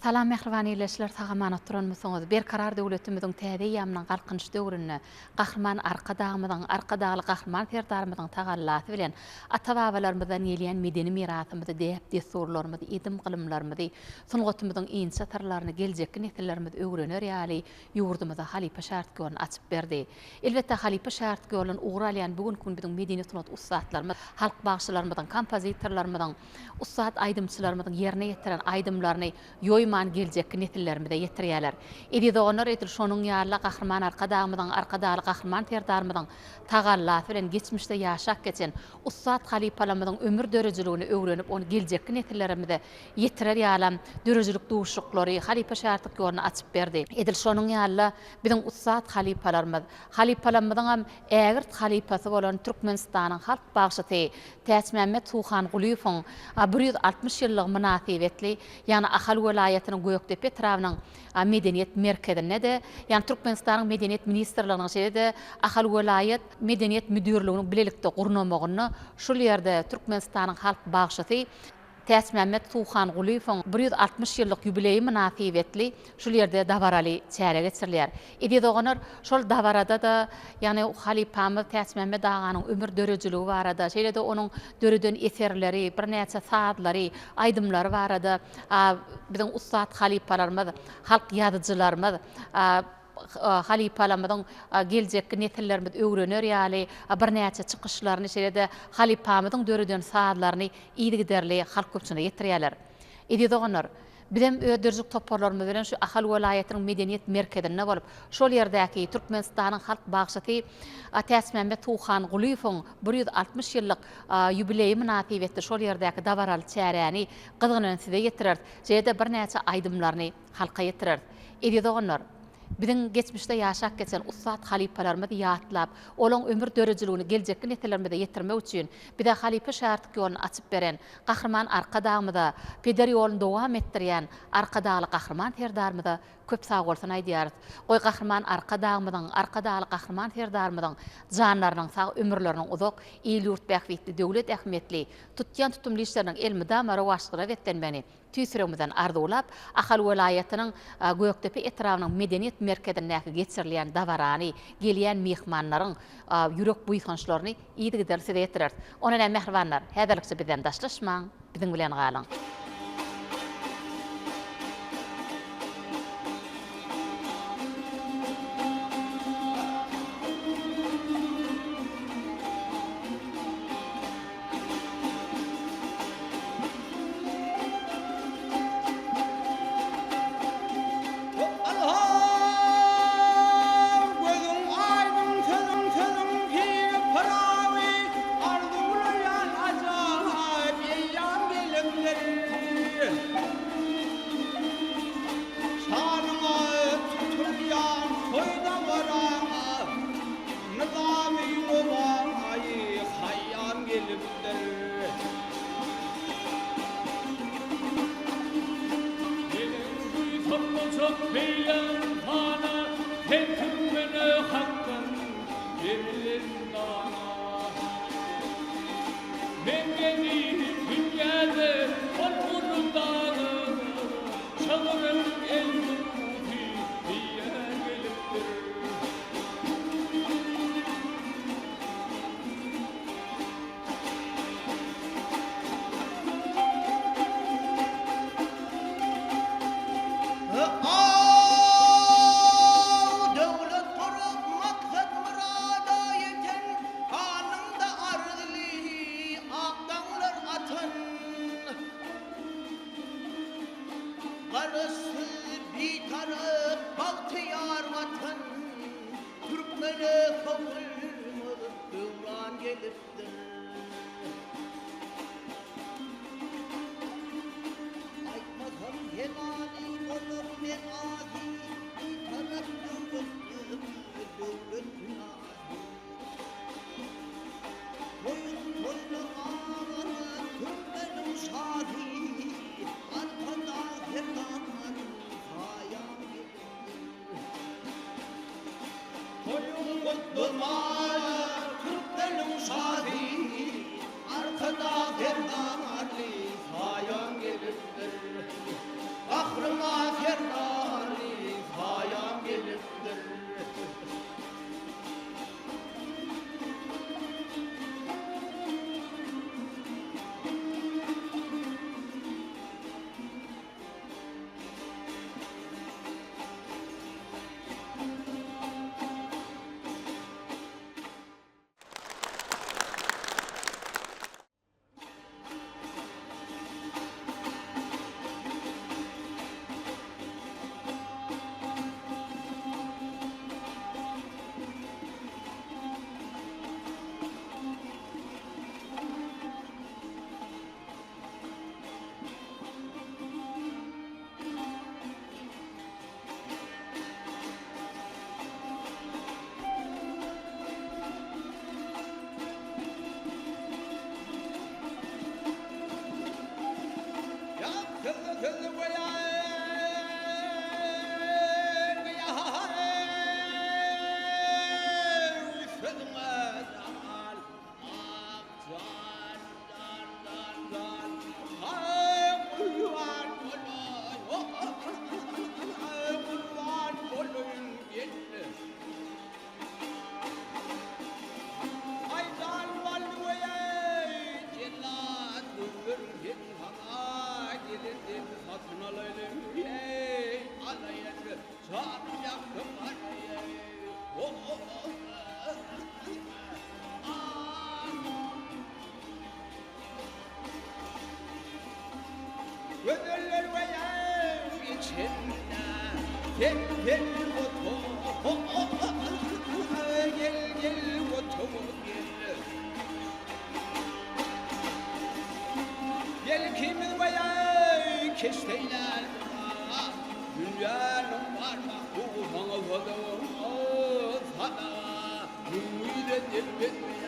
Salam mähriban ildeşler sag-aman oturanmysyňyz? Berkarar döwletimiziň täze eýýamynyň Galkynyş döwründe Gahryman Arkadagymyzyň, Arkadagly Gahryman Serdarymyzyň tagallasy bilen ata-babalarymyzdan gelýän medeni mirasymyzy, däp-dessurlarymyzy, edim-gylymlarymyzy, sungatymyzyň inçe syrlaryny geljekki nesillerimiz öwrener ýaly ýurdumyza halypa şägirtlik ýoluny açyp berdi. Elbetde, halypa şägirtlik ýolundan ugur alýan bu günki gün biziň medeni-sungat ussatlarymyz, halk bagşylarymyzyň, kompozitorlarymyzyň, Ussat aýdymçylarymyzyň ýerine ýetiren aýdymlaryny ýoýman geljekki nesillerimize ýetirýärler. Eziz doganlar edil şonuň ýaly-da Gahryman Arkadagymyzyň, Arkadagly Gahryman Serdarymyzyň tagallasy bilen geçmişde ýaşap geçen ussat halypalarymyzyň ömür döredijiligini öwrenip ony geljekki nesillerimize ýetirer ýalam döredijilik duşuşyklary, halypa-şägirtlik ýoluny açyp berdi. Edil şonuň ýaly-da biziň ussat halypalarymyz, halypalarymyzyňam ägirt halypasy bolan Türkmenistanyň halk bagşysy Täçmämmet Suhangulyýewiň 160 ýyllygy mynasybetli, ýagny Ahal welaýatynyň Gökdepe etrabynyň Medeniýet merkezinde-de, ýagny Türkmenistanyň Medeniýet ministrliginiň şeýle-de Ahal welaýat Medeniýet müdirliginiň bilelikde gurnamagynda şul ýerde Türkmenistanyň halk bagşysy Täçmämmet Suhangulyýewiň 160 ýyllyk ýubileýi mynasybetli şul ýerde dabaraly çäre geçirilýär. Eziz doganlar, şol dabarada-da, ýagny halypamyz Täçmämmet aganyň ömür döredijiligi barada, şeýle-de onuň döreden eserleri, birnäçe sazlary, aýdymlary barada biziň ussat halypalarymyz, halk ýazyjylarymyz, halypalarymyzyň geljekki nesillerimiz öwrener ýaly birnäçe çykyşlaryny, şeýle-de halypamyzyň döreden sazlaryny yzygiderli halk köpçüligine ýetirýärler. Eziz doganlar, bizem öz döredijilik toparlarymyz bilen şu Ahal welaýatynyň medeniýet merkezinde bolup, şol ýerdäki Türkmenistanyň halk bagşysy Täçmämmet Suhangulyýewiň 160 ýyllyk ýubileýi mynasybetli şol ýerdäki dabaraly çäräni gyzgyn bilen size ýetireris, şeýle-de birnäçe aýdymlaryny halka ýetireris. Eziz doganlar! Biziň geçmişde ýaşap geçen ussat halypalarymyzy ýatlap, olaň ömür döredijiligini geljekki nesillerimize ýetirmek üçin bize halypa-şägirtlik ýoluny açyp beren Gahryman Arkadagymyza, peder ýoluny dowam etdirýän Arkadagly Gahryman Serdarymyza köp sagbolsun aýdýarys. Goý Gahryman Arkadagymyzyň, Arkadagly Gahryman Serdarymyzyň janlarynyň sag, ömürleriniň uzak, il-ýurt bähbitli, döwlet ähmiýetli, tutýan tutumly işleriniň elmydama rowaçlyklara beslenmegini Tüýs ýüregimizden arzuwlap, Ahal welaýatynyň Gökdepe etrabynyň medeniýet merkezindäki geçirilýän dabarany, gelýän myhmanlaryň ýürek buýsançlaryny yzygiderli size ýetireris. Onda näme mähribanlar, häzirlikçe bizden daşlaşmaň, biziň bilen galyň! Gözüň aýdyň sözüň sözüň piri Pyragy arzuwlaýan ajaýyp eýýam gelipdir. Şanyňa tutulýan toý dabaraňa Nyzamy Howaýy Haýýam gelipdir. Meniň buýsanmajak beýle ynsana, Sen türkmene Hakdan berilen dana. Men gedim dünýäde ol gury daga, Şygryň elburusy diýä gelipdir. Aw, döwlet gurup, maksat-myrada ýeten, Alnyňda arzyly ak daňlar atan. Garaşsyz, Bitarap, bagtyýar Watan, Türkmene sowulmaz döwran gelipdir. Aýtmasam hemany bolar men azy, Bitarap döwletde döwlet binazy. Toýun toýlamaga türkmeniň şasy, Arkadag Serdaryň saýam gelipdir. Toýun gutlamaga türkmeniň şasy. Gel gel otaga gel gel otaga gel. Gel ikimiz baýaý keşdeýler Dünýäniň barmak bugy saňa sadaga sadaga Müňňüde delbetmeýär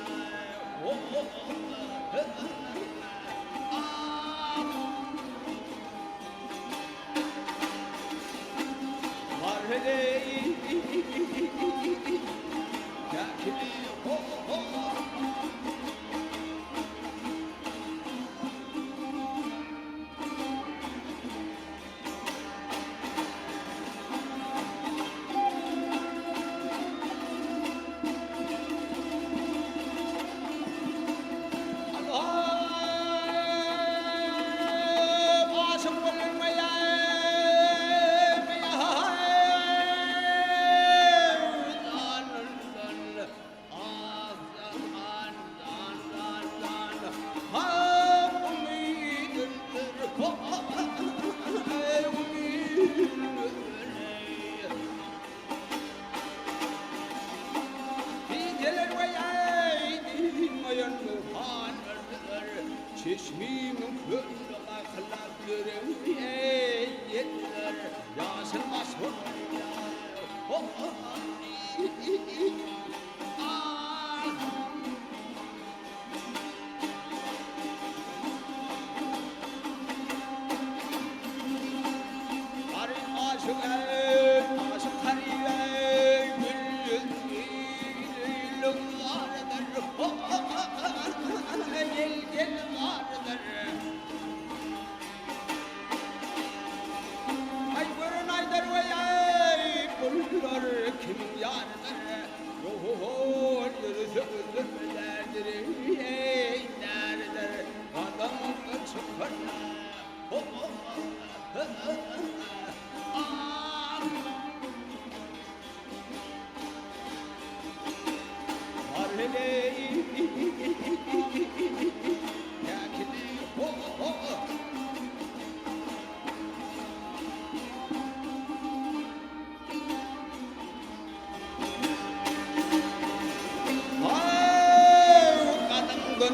Çeşmimiň kölüne gaýkylap ýöregimi ýetdiler, Ýaşyl baş Aý gören aýdar weý-eý, bular kimiň ýarydyr? Ýol ýörese öldürmelerdir, eý, näridir? Gadamyňdan çykar,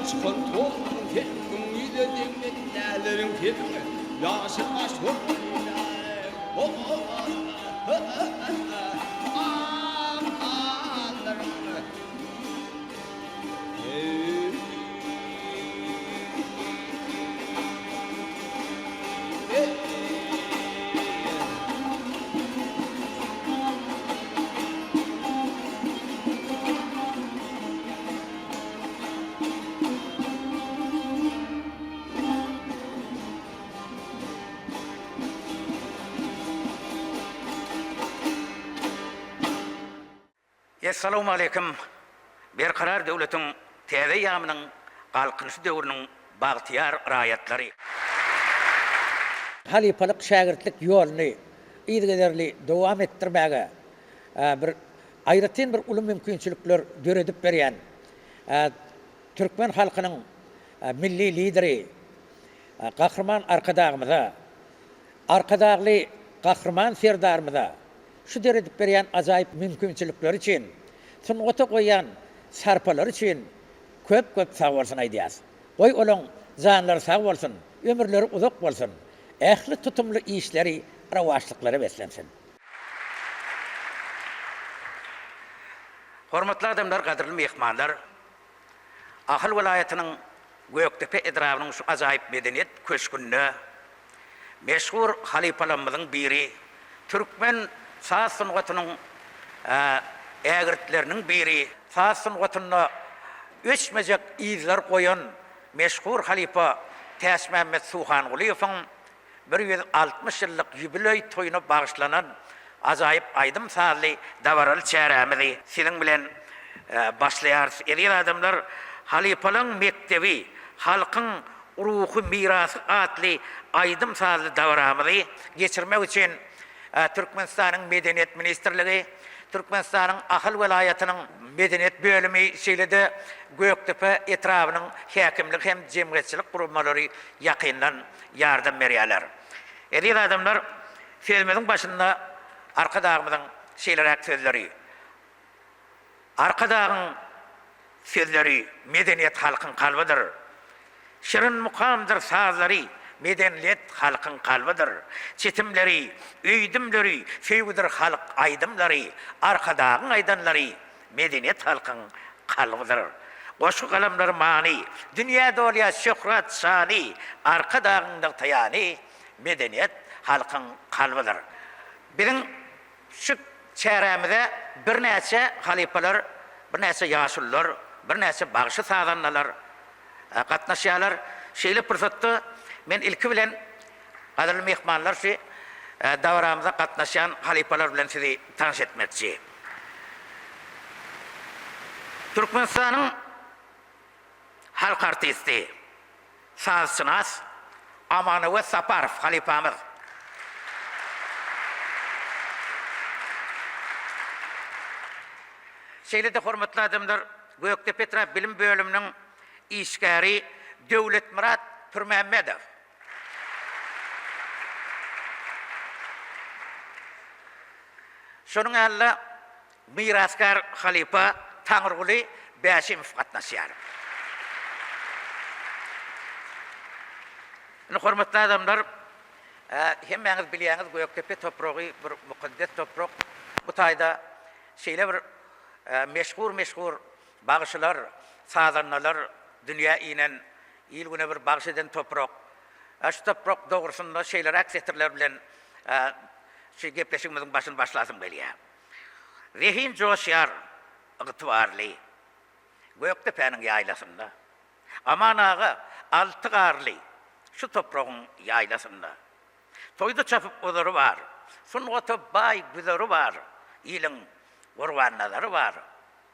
Çykan tozanyň sesiň ýüze degmedi däleriň sesiňe ýaşyl baş Essalawmaleýkim, Berkarar döwletiň täze eýýamynyň Galkynyşy döwrüniň bagtyýar raýatlary! Halypalyk-şägirtlik ýoluny yzygiderli dowam etdirmäge bir aýratyn bir uly mümkinçilikler döredip berýän türkmen halkynyň Milli Lideri Gahryman Arkadagymyza, Arkadagly Gahryman Serdarymyza şu döredip berýän ajaýyp mümkinçilikleri üçin, sungata goýýan sarpalary üçin köp-köp sagbolsun aýdýas. Goý olaň janlary sag bolsun, ömürleri uzak bolsun, ähli tutumly işleri rowaçlyklara beslensin. Hormatly adamlar, gadyrly myhmanlar! Ahal welaýatynyň Gökdepe edrabynyň şu ajaýyp medeniýet köşgünde meşhur halypalarymyzyň biri, türkmen saz sungatynyň ägirtleriniň biri, saz sungatynda öçmejek yzlar goýan meşhur halypa Täçmämmet Suhangulyýewiň 160 ýyllyk ýubileý toýuna bagyşlanan ajaýyp aýdym-sazly dabaraly çärämizi siziň bilen başlaýarys. Eziz adamlar, Halypalaň mekdebi, halkyň ruhy mirasy atly aýdym-sazly dabaramyzy geçirmek üçin Türkmenistanyň Medeniýet ministrligi, Türkmenistanyň Ahal welaýatynyň Medeniýet bölümi, şeýle-de Gökdepe etrabynyň häkimligi hem jemgyýetçilik guramalary ýakyndan ýardam berýärler. Eziz adamlar, sözümiziň başynda. Arkadagymyzyň şeýleräk sözleri, Arkadagyň sözleri medeniýet halkyň kalbydyr. Şirin mukamdyr sazlary medenlet halkyň kalbydyr. Çitimleri, öýdümleri söýgüdir halk aýdymlary Arkadagyň aýdanlary medeniýet halkyň kalbydyr. Goşgy galamlary many, dünýä dolýar şöhrat şany Arkadagyň nygtaýany medeniýet halkyň kalbydyr. Biziň Şu çärämize birnäçe halypalar, birnäçe ýaşulular, birnäçe bagşy-sazandalar gatnaşýarlar. Şeýle pursatda men ilki bilen gadyrly myhmanlar şu dabaramyza gatnaşýan halypalar bilen sizi tanyş etmekçi. Türkmenistanyň halk artisti, Sazşynas Amanöwez Saparow halypamyz. Şeýle-de hormatly adamlar Gökdepe etrap bilim bölüminiň işgäri Döwletmyrat Pürmämmedow. Şonuň ýaly-da Mirasgär halypa Taňryguly Bäşimow gatnaşýar. Indi hormatly adamlar, hemmäňiz bilýäňiz Gökdepe topragy bir mukaddes toprak. Bu taýda şeýle bir meşhur-meşhur bagşylar, sazandalar dünýä inen, il-güne bir bagş eden toprak. Şu toprak dogrusynda şeýleräk setirler bilen şu gepleşigimiziň başyny başlasym gelýär. Zehin joşýar ygtybarly Gökdepäniň ýaýlasynda. Aman aga alty garly şu topragyň ýaýlasynda. Toýda çapyp ozary bar, Sungata baý güzeri bar, Iliň Gurbannazary bar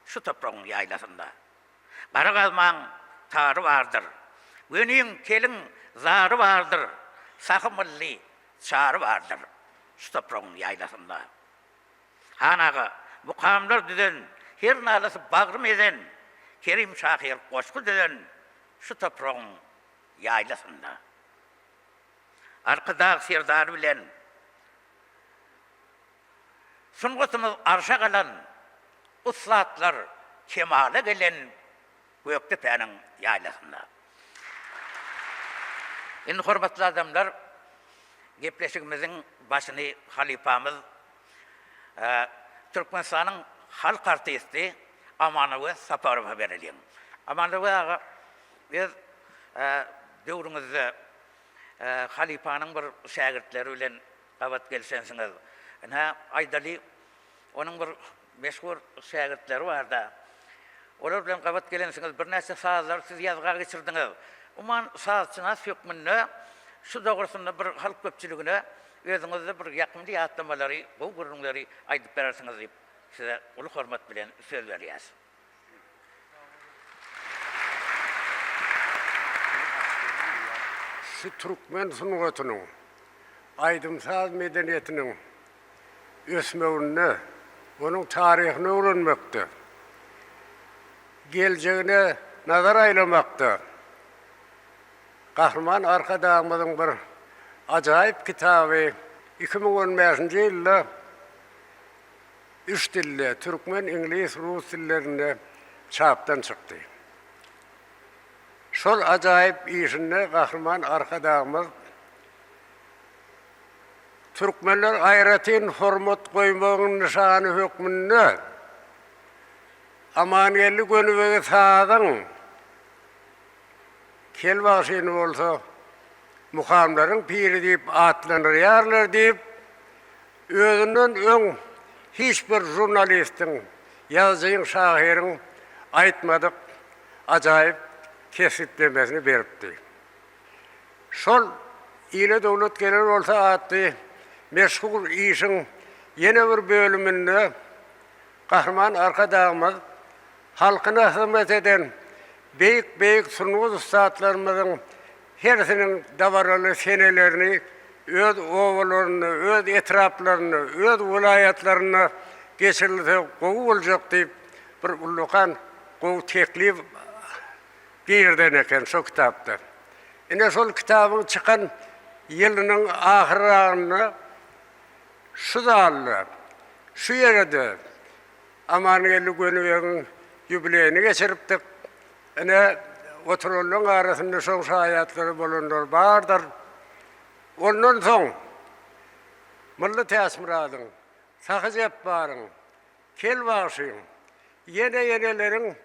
şu topragyň ýaýlasynda. Gara gazmaň tary bardyr, Göniň, keliň zary bardyr, Sahy mylly Çary bardyr şu topragyň ýaýlasynda. Han aga, mukamlar düzen, her nalasy bagrym ezen, Kerim şahyr goşgy düzen şu topragyň ýaýlasynda. Arkadag Serdar bilen sungatymyz arşa galan, ussatlar kemala gelen Gökdepäniň ýaýlasynda. Indi hormatly adamlar, gepleşigimiziň başyny halypamyz, Türkmenistanyň halk artisti Amanöwez Saparowa bereliň. Amanöwez aga, öz döwrüňizde halypanyň bir şägirtleri bilen gabat gelşensiňiz. Ynha, aýdaly, onuň bir Meşhur şägirtleri barda. Olar bilen gabat gelensiňiz, birnäçe sazlary siz ýazga geçirdiňiz. Umuman, sazçynas hökmünde şu dogrusynda bir halk köpçüligine özüňizde bir ýakymly ýatlamalary, gowy gürrüňleri aýdyp berersiňiz diýip, size uly hormat bilen söz berýäs. Şu türkmen sungatynyň, aýdym-saz medeniýetiniň ösmeginde, onuň taryhyny öwrenmekde, geljegine nazar aýlamakda Gahryman Arkadagymyzyň bir ajaýyp kitaby 2015-nji ýylda üç dilde, türkmen, iňlis, rus dillerinde çapdan çykdy. Şol ajaýyp işinde Gahryman Arkadagymyz Türkmenler aýratyn hormat goýmagyň nyşany hökmünde Amangeldi Gönübegi sazyň, Kel bagşyny bolsa mukamlaryň piri diýip atlandyrýarlar diýip, özünden öň hiç bir žurnalistiň, ýazyjyň, şahyryň aýtmadyk ajaýyp kesgitlemesini beripdi. Şol Ile döwlet geler bolsa atly meşhur işiň ýene bir bölüminde Gahryman Arkadagymyz halkyna hyzmat eden beýik-beýik sungat ussatlarymyzyň hersiniň dabaraly senelerini öz obalarynda, öz etraplarynda, öz welaýatlarynda geçirilse gowy boljak diýip, bir ullakan gowy teklip girizen eken şo kitapda. Ine şol kitabyň çykan ýylynyň ahyrragynda. Şu zalda, şu ýerde Amangeldi Gönübegiň ýubileýini geçiripdik. Ine, oturanlaryň arasynda şoň şaýatlary bolanlar bardyr. Ondan soň Mylly Täçmyradyň, Sahy Jepbaryň, Kel bagşyň, ýene-ýeneleriň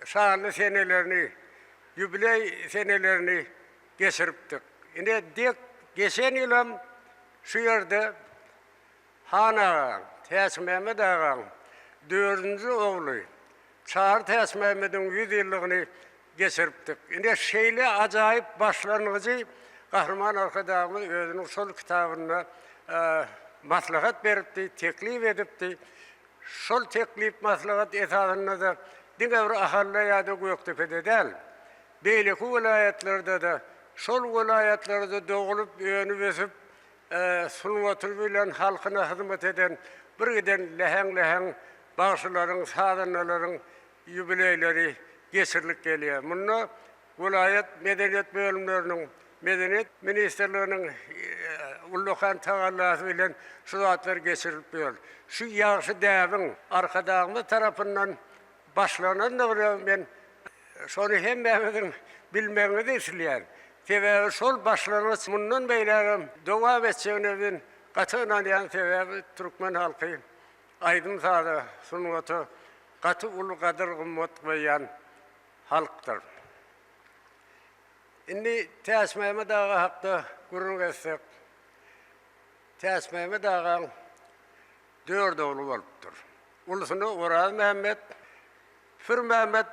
şanly senelerini, ýubileý senelerini geçiripdik. Ine, dek geçen ýylam şu ýerde Han agaň, Täçmämmet agaň dördünji ogly Çary Täçmämmediň ýüz ýyllygyny geçiripdik. Ine, şeýle ajaýyp başlangyjy Gahryman Arkadagymyz özüniň şol kitabynda maslahat beripdi, teklip edipdi. Şol teklip-maslahat esasynda-da diňe bir Ahalda ýa-da Gökdepede däl, beýleki welaýatlarda-da şol welaýatlarda doglup, önüp-ösüp, sungaty bilen halkyna hyzmat eden birgiden läheň-läheň bagşylaryň, sazandalaryň ýubileýleri geçirilip gelýär. Munda welaýat medeniýet bölümleriniň, Medeniýet ministrliginiň ullakan tagallasy bilen şu zatlar geçirilip ýör. Şu ýagşy däbiň Arkadagymyz tarapyndan başlanandygyna men şony hemmäňiziň bilmegiňizi isleýän. Sebäbi şol başlangyç mundan beýlägem dowam etjegine men gaty ynanýan, sebäbi türkmen halky aýdym-saza, sungata gaty uly gadyr-gymmat goýýan halkdyr. Indi Täçmämmet aga hakda gürrüň etsek, Täçmämmet agaň dört ogly bolupdyr. Ulusyna Orazmämmet, Pürmämmet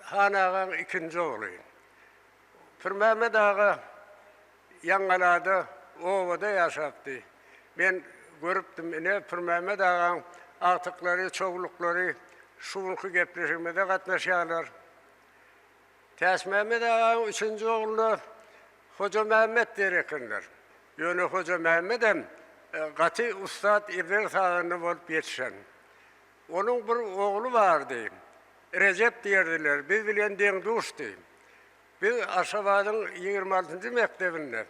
han agaň ikinji ogly. Pürmämmet aga Ýaňgalada, obada ýaşapdy. Men görüpdim, ine, Pürmämmet agaň agtyklary, çowluklary şu günki gepleşigimize gatnaşýarlar. Täçmämmet agaň üçünji ogluna Hojamämmet diýer ekenler. Ýöne Hojamämmedem gaty ussat ezber sazanda bolup ýetişen. Onuň bir ogly bardy, Rejep diýerdiler, biz bilen deň-duşdy. Biz Aşgabadyň 26-njy mekdebinde,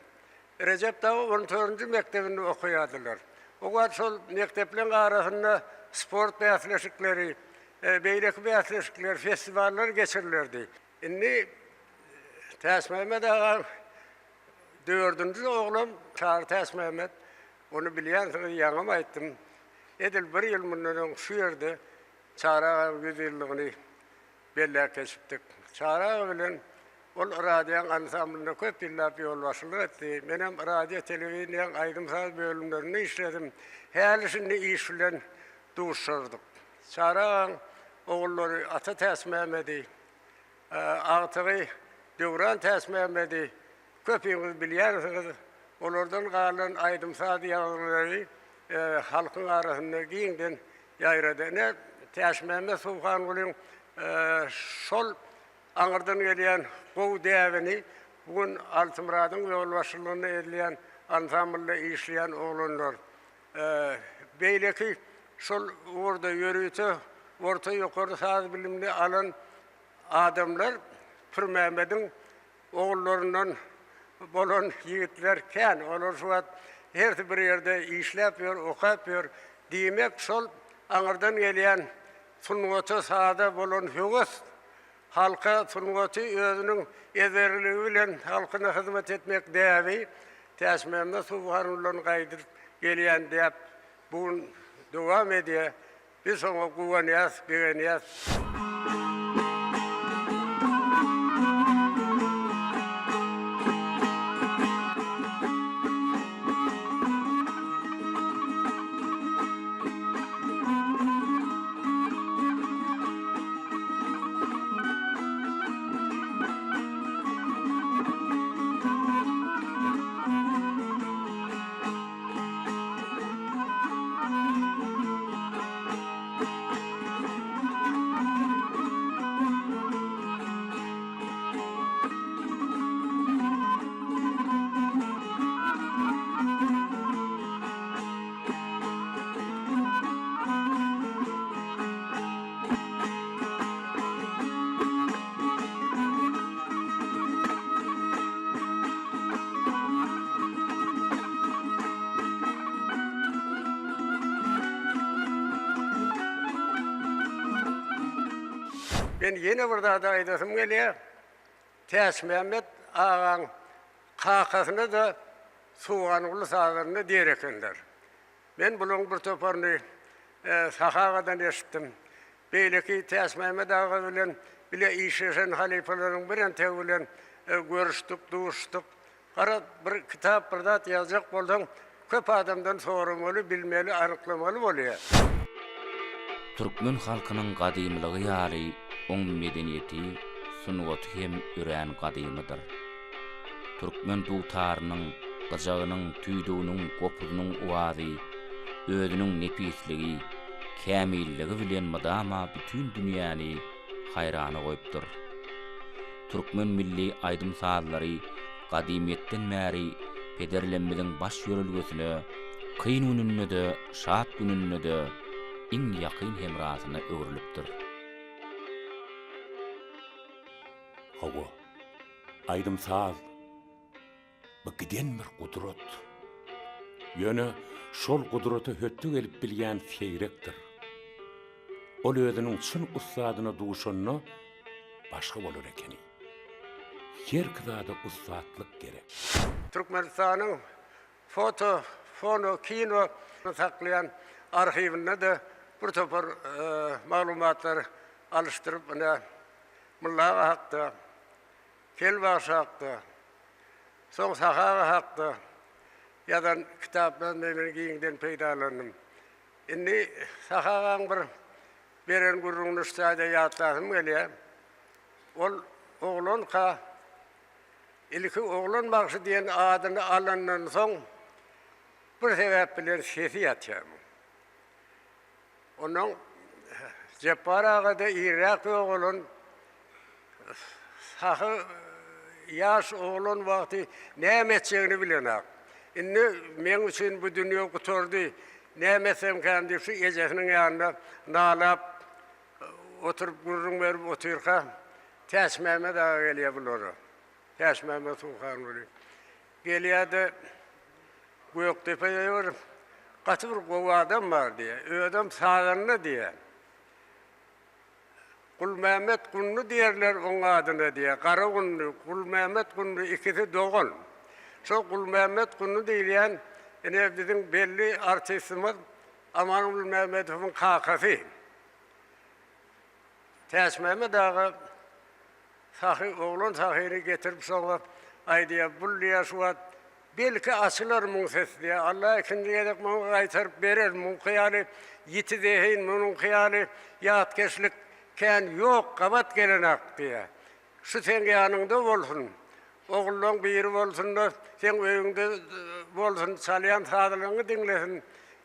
Rejep dagy on dördünji mekdebinde okaýardylar. O wagt şol mekdepleriň arasynda sport bäsleşikleri, beýleki bäsleşikler, festiwallar geçirilerdi. Indi Täçmämmet aga dördünji oglam Çary Täçmämmet, ony bilýänsiňiz, ýaňam aýtdym. Edil bir ýyl mundan öň şu ýerde Çary agaň ýüz ýyllygyny belläp geçipdik. Çary aga bilen ol radiýaň ansamblynda köp ýyllap ýolbaşçylyk etdi. Menem radio, telewideniýäň aýdym-saz bölümlerinde işledim. Häli-şindi iş bilen duşuşardyk. Çary agaň ogullary Ata Täçmämmedi, agtygy Döwran Täçmämmedi köpüňiz bilýänsiňiz. Olardan galan aýdym-saz ýazgylary halkyň arasynda giňden ýaýrady. Ine, Täçmämmet Suwhangulyň şol aňyrdan gelýän gowy däbini bu gün Altymyradyň ýolbaşçylygynda edilýän ansamblda işleýän oglanlar, beýleki şol ugurda ýörite orta, ýokary saz bilimini alan adamlar Pürmämmediň Ogullaryndan bolan ýigitler kän. Olar şu wagt hersi bir ýerde işläp ýör, okap ýör. Diýmek, şol aňyrdan gelýän sungata, saza bolan höwes, halka sungaty özüniň ezberligi bilen halkyna hyzmat etmek däbi Täçmämmet Subhanullan gaýdyp gelýän däp bu gün dowam edýär. Biz şoňa guwanýas, begenýäs. Men ýene bir zady aýdasym gelýär. Täçmämmet agaň kakasyna-da Suhanguly sazanda diýer ekenler. Men bularyň bir toparyny Sahy agadan eşitdim. Beýleki Täçmämmet aga bilen bile işleşen halypalaryň birentegi bilen görüşdik, duşuşdyk. Garaz, bir kitap, bir zat ýazjak bolsaň, köp adamdan soramaly, bilmeli, anyklamaly bolýar. Türkmen halkynyň gadymylygy ýaly oň medeniýeti, sungaty hem örän gadymydyr. Türkmen dutarynyň, gyjagynyň, tüýdüginiň, gopuzynyň owazy özüniň nepisligi, kämilligi bilen mydama bütin dünýäni haýrana goýupdyr. Türkmen milli aýdym-sazlary gadymyýetden bäri pederlemmiziň baş ýörelgesine, kyn gününde-de, şat gününde-de iň ýakyn hemrasyna öwrülipdir. Hawa, aýdym-saz bu giden bir gudrat. Ýöne şol gudrata hötde gelip bilýän seýrekdir. Ol özüniň çyn ussadyna duşanda başga bolar ekeni. Herki zada ussatlyk gerek. Türkmenistanyň foto, fono, kino saklaýan arhiwinde-de bir topar maglumatlary alyşdyryp, ine, Mylla aga hakda, Kel bagşy hakda, soň Sahy aga hakda ýazan kitaplaryndan men giňden peýdalandym. Indi Sahy agaň bir beren gürrüňini şu taýda ýatlasym gelýär. Ol oglanka ilki Oglan bagşy diýen adyny alandan soň bir sebäp bilen sesi ýatýar muň. Onnoň Jepbar aga-da irräk ýogalan Sahy ýaş oglan wagty näme etjegini bilenak. Indi meň üçin bu dünýe gutardy, näme etsemkäm diýip şu ejesiniň ýanynda nalap oturyp gürrüň berip otyrka Täçmämmet aga gelýär bulara. Täçmämmet Suhanguly. Gelýär-de Gökdepede bir gaty bir gowy adam bar diýýär. Özem sazanda diýýär. Gulmämmet Gundy diýerler oň adyna diýýär. Gara Gundy, Gulmämmet Gundy ikisi dogan. Şo Gulmämmet Gundy diýilýän ine biziň belli artistimiz Aman Gulmämmedowyň kakasy. Täçmämmet aga sahy oglan sahyny getirip şoňa aýdýar, bul diýýär şu wagt belki açylar muň sesi diýýär. Alla ikinji gezek muňa gaýtaryp berer. Muňky ýaly ýiti zehin, munuňky ýaly ýatkeşlik kän ýok, gabat gelenak diýýär. Şu seň ýanyňda bolsun. Ogullaň biri bolsun-da, seň öýüňde bolsun, çalýan sazlaryňy diňlesin.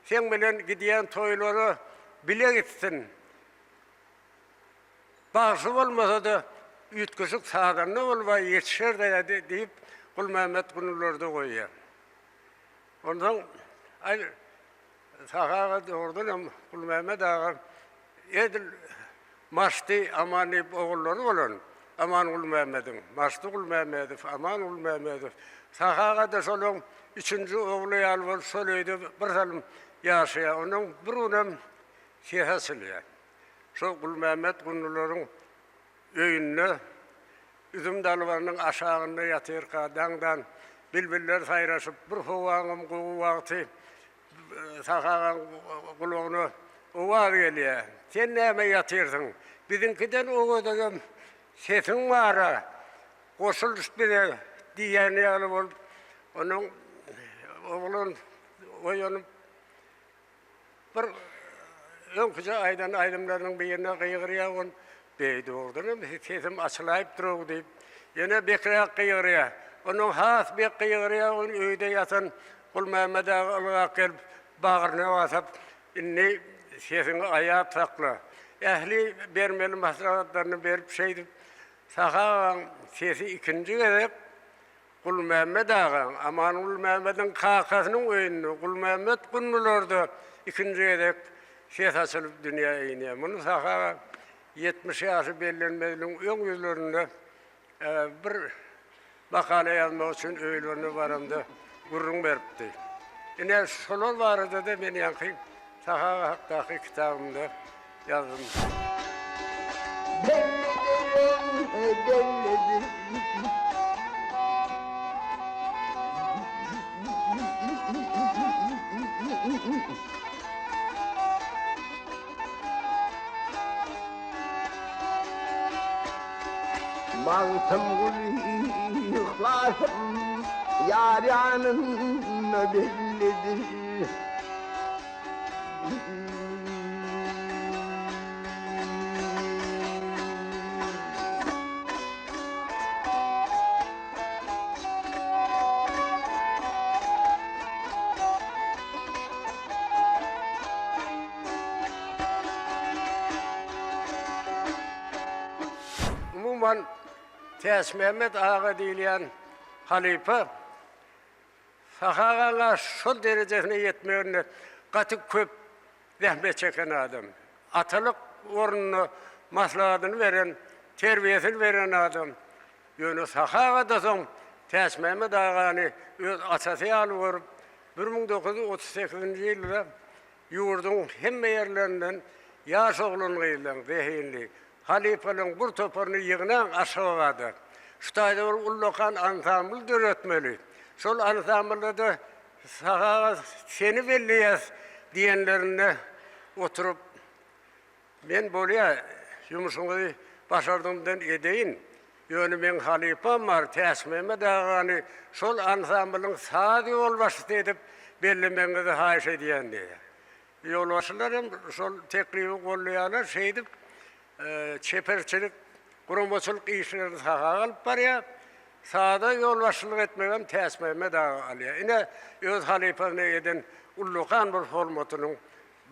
Seň bilen gidýän toýlara bile gitsin. Bagşy bolmasa-da, üýtgeşik sazanda bolup-a ýetişer-dä diýip, Gulmämmet Gunularda goýýar. Onsoň, aý, Sahy aga dogrudanam Gulmämmet aga edil Maşdy Aman diýip ogullary bolan Aman Gulmämmediň, Maşdy Gulmämmedow, Aman Gulmämmedow. Sahy aga-da şolaň üçünji ogly ýaly bolup şol öýde birsalym ýaşaýar. Onnoň bir günem Ses açylýar. Şo Gulmämmet Gundularyň öýünde üzüm dalbarynyň aşagynda ýatyrka, daňdan bilbiller saýraşyp, bir howaňam gowy wagty Sahy agaň gulagyna owaz gelýär. Sen näme ýatyrsyň? Biziňkiden owazagam sesiň bar-a, goşul bize diýýän ýaly bolup, onuň oglan oýanyp, Bir öňküje aýdan aýdymlarynyň birine gygyrýar ol, Beý, dogrudanam sesim açylaýypdyr-ow diýip, ýene bekräk gygyrýar. Ondan has bek gygyrýar ol, öýde ýatan Gulmämmet aga ylgap gelip, bagryna basyp, Indi sesiňi aýap sakla. Ähli bermeli maslahatlaryny berip şeýdip, Sahy agaň sesi ikinji gezek Gulmämmet agaň, Aman Gulmämmediň kakasynyň öýünde, Gulmämmet Gundularda ikinji gezek ses açylyp dünýä inýär. Muny Sahy aga 70 ýaşy bellenmeziniň öň ýüzlerinde bir makala ýazmak üçin öýlerine baramda gürrüň beripdi. Ine, şolar barada-da men ýaňky Sahy aga hakdaky kitabymda ýazdym. bellidir. Magtymguly yhlasym ýar ýanynda bellidir. Umuman, Täçmämmet aga diýilýän halypa Sahy agaň şol derejesine ýetmeginde gaty köp zähmet çeken adam. Atalyk ornunda maslahatyny beren, terbiýesini beren adam. Ýöne Sahy aga-da soň Täçmämmet agany öz atasy ýaly görüp, 1938-nji ýylda Ýurduň hemme ýerlerinden ýaş oglan-gyzlaryň, zehinli halypalaryň bir toparyny ýygnaň Aşgabada. Şu taýda bir ullakan ansambl döretmeli. Şol ansamblda-da Sahy aga seni belleýäs diýenlerinde oturyp, Men bolýa, ýumşuňyzy başardygymdan edeýin. Ýöne meň halypam bar, Täçmämmet agany şol ansamblyň saz ýolbaşçysy edip bellemegiňizi haýyş edýän diýýär. Ýolbaşçylar hem şol teklibi goldaýarlar. Şeýdip, çeperçilik, guramaçylyk işlerini Sahy aga alyp barýar. Saza ýolbaşçylyk etmegem Täçmämmet aga alýar. Ine, öz halypasyna eden ullakan bir hormatynyň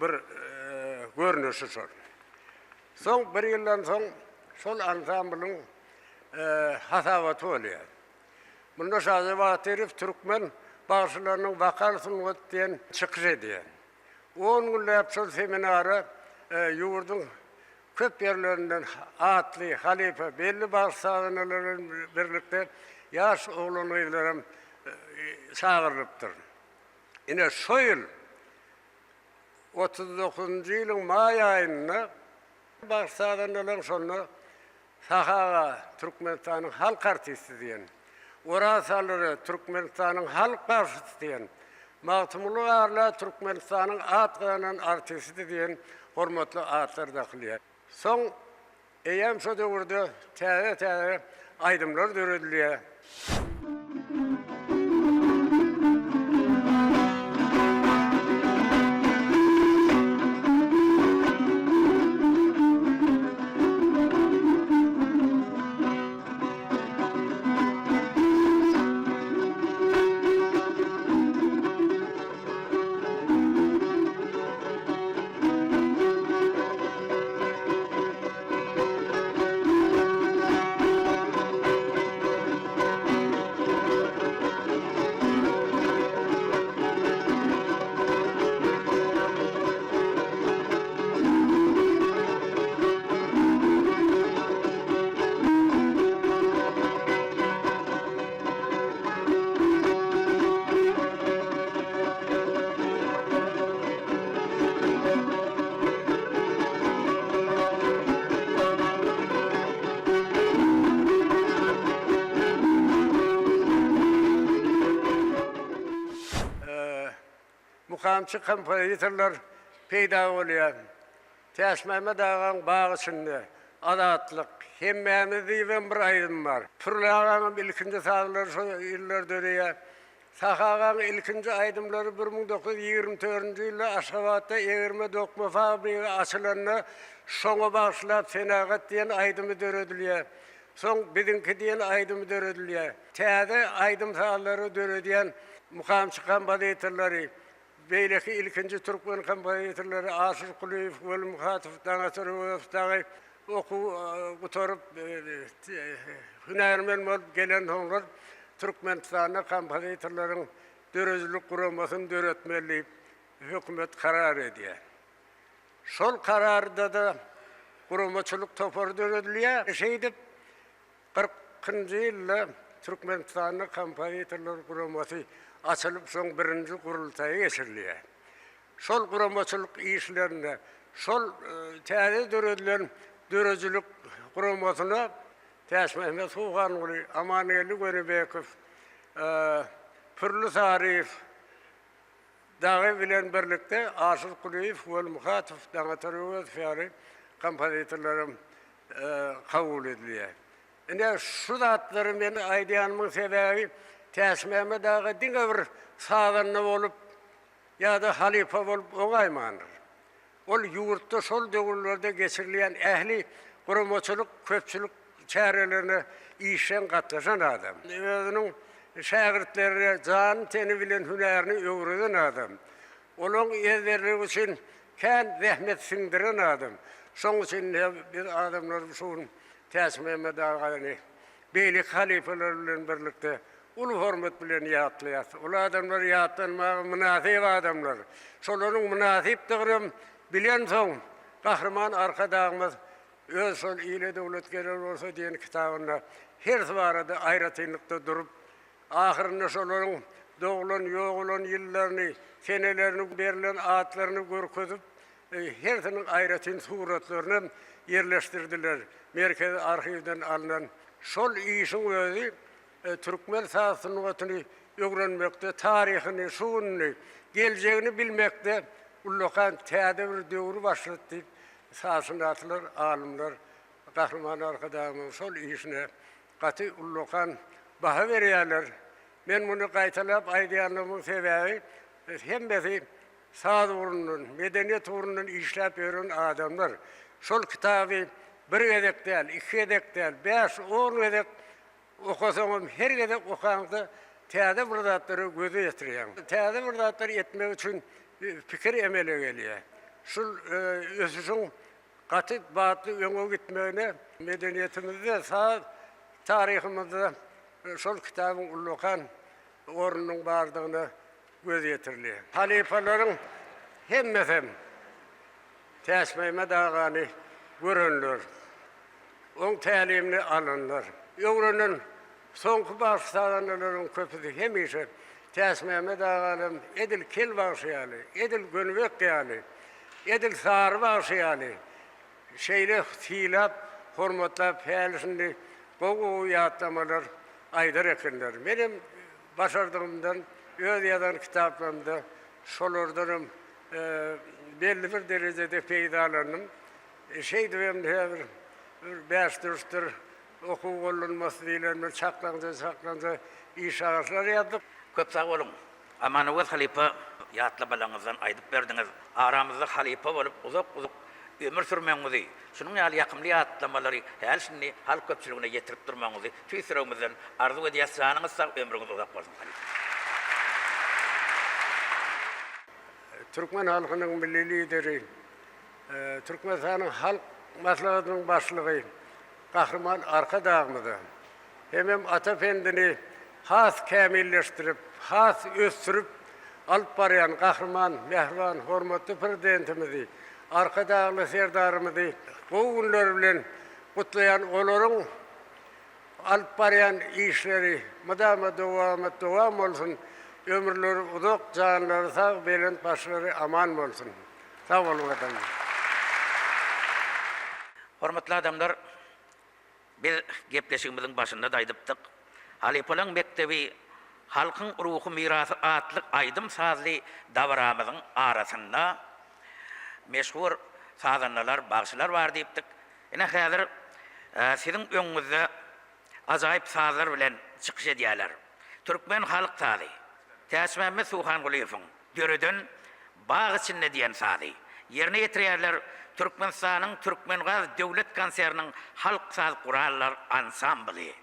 bir görnüşi şol. Soň bir ýyldan soň şol ansamblyň hasabaty bolýar. Munda Şaja Batyrow türkmen bagşylarynyň wokal sungaty diýen çykyş edýär. On günläp şol seminara ýurduň köp ýerlerinden atly, halypa, belli bagşy-sazandalar bilen birlikde ýaş oglan-gyzlaram çagyrylypdyr. Ine, şo ýyl 39-njy ýylyň maý aýynda bagşy-sazandalaryň şonda Sahy aga Türkmenistanyň halk artisti diýen, Oraz Salyra Türkmenistanyň halk bagşysy diýen, Magtymguly Garla Türkmenistanyň at gazanan artisti diýen hormatly atlar dakylýar. Soň Eýýäm şo döwürde täze-täze aýdymlar döredilýär. Mukamçy kompozitorlar peýda bolýar. Täçmämmet agaň Bag içinde, Azatlyk, Hemmämiz diýibem bir aýdym bar. Pürli agaňam ilkinji sazlary şo ýyllar döreýär. Sahy agaň ilkinji aýdymlary 1924-nji ýylda Aşgabatda egirme dokma fabrigi açylanda şoňa bagyşlap Senagat diýen aýdymy döredilýär. Soň Biziňki diýen aýdymy döredilýär. Täze aýdym-sazlary döredýän mukamçy kompozitorlary, beýleki ilkinji türkmen kompozitorlary Aşyr Kulyýew, Weli Muhatow, Daňatar Öwezow dagy okuw gutaryp, hünärmen bolup gelensoňlar Türkmenistanda kompozitorlaryň döredijilik guramasyny döretmeli diýip, hökümet karar edýär. Şol kararda-da guramaçylyk topary döredilýär. Şeýdip, kyrkynjy ýylda Türkmenistanda kompozitorlar guramasy açylyp, şoň birinji gurultaýy geçirilýär. Şol guramaçylyk işlerinde şol täze döredilen döredijilik guramasyna. Täçmämmet Suhanguly, Amangeldi Gönübekow, Pürli Saryýew dagy bilen birlikde Aşyr Kulyýew, Weli Muhatow, Daňatar Öwezow ýaly kompozitorlaram kabul edilýär. Ine, şu zatlary men aýdýanymyň sebäbi Täçmämmet aga diňe bir sazanda bolup ýa-da halypa bolup oňaýmandyr. Ol ýurtda şol döwürlerde geçirilýän ähli guramaçylyk, köpçülik çärelerine işjeň gatnaşan adam. Özüniň şägirtlerine jany-teni bilen hünärini öwreden adam. Olaň ezberligi üçin kän zähmet siňdiren adam. Şoň üçin hem biz adamlar şu gün Täçmämmet agany beýleki halypalar bilen birlikde uly hormat bilen ýatlaýarys. Ol adamlar ýatlanmaga mynasyp adamlar. Şolaryň mynasypdygynam bilensoň, Gahryman Arkadagymyz öz şol Ile döwlet gerek bolsa diýen kitabynda hersi barada aýratynlykda durup, ahyrynda şolaryň doglan, ýogalan ýyllaryny, senelerini, berlen atlaryny görkezip, hersiniň aýratyn suratlarynam ýerleşdirdiler. Merkezi arhiwden alnan şol işiň özi Türkmen saz sungatyny öwrenmekde, taryhyny, şu gününi, geljegini bilmekde ullakan täze bir döwri başlady diýip, sazşynaslar, alymlar Gahryman Arkadagymyzyň şol işine gaty ullakan baha berýärler. Men muny gaýtalap aýdýanlygymyň sebäbi, hemmesi saz ugrundan, medeniýet ugrundan işläp ýören adamlar. Şol kitaby bir gezek däl, iki gezek däl, bäş-on gezek Okasaňam her gezek okaňda täze bir zatlara göz ýetirýäň. Täze bir zatlar etmek üçin pikir emele gelýär. Şul ösüşiň gaty batly öňe gitmegine medeniýetimizde, saz taryhymyzda şol kitabyň ullakan ornunyň bardygyna göz ýetirilýär. Halypalaryň hemmesem Täçmämmet agany görenler. Oň tälimini alanlar, öwrenen soňky bagşy-sazandalaryň köpüsi hemişe Täçmämmet aganam edil Kel bagşy ýaly, edil Gönübek ýaly, edil Sary bagşy ýaly şeýle sylap, hormatlap häli-şindi gowy-gowy ýatlamalar aýdar ekenler. Menem başardygymdan öz ýazan kitaplarymda şolardanam belli bir derejede peýdalandym. Şeýdibem häzir bir bäş dürüstdir okuw gollanmasy diýlen bir çaklaňja-çaklaňja iş agaçlar ýazdyk. Köp sag boluň. Amanöwez halypa ýatlamalaryňyzdan aýdyp berdiňiz. Aramyzda halypa bolup uzak-uzak ömür sürmegiňizi, şunuň ýaly ýakymly ýatlamalary häli-şindi halk köpçüligine ýetirip durmagyňyzy tüýs ýüregimizden arzuw edýäs. Janyňyz sag, ömrüňiz uzak bolsun halypa. Türkmen halkynyň Milli Lideri Türkmenistanyň Halk Maslahatynyň Başlygy Gahryman Arkadagymyza hemem ata pendini has kämilleşdirip, has ösdürip alyp barýan Gahryman, mähriban, hormatly Prezidentimizi, Arkadagly Serdarymyzy gowy günler bilen gutlaýan, olaryň alyp barýan işleri mydama dowamat dowam bolsun, ömürleri uzak, janlary sag, belent başlary aman bolsun! Sag boluň adamlar. Hormatly adamlar, biz gepleşigimiziň başynda-da aýdypdyk, Halypalaň mekdebi halkyň ruhy mirasy atly aýdym-sazly dabaramyzyň arasynda meşhur sazandalar, bagşylar bar diýipdik. Ine häzir siziň öňüňizde ajaýyp sazlar bilen çykyş edýärler. Türkmen halk sazy, Täçmämmet Suhangulyýewiň döreden Bag içinde diýen sazy ýerine ýetirýärler Türkmenistanyň Türkmengaz döwlet konserniniň halk saz gurallar ansambly.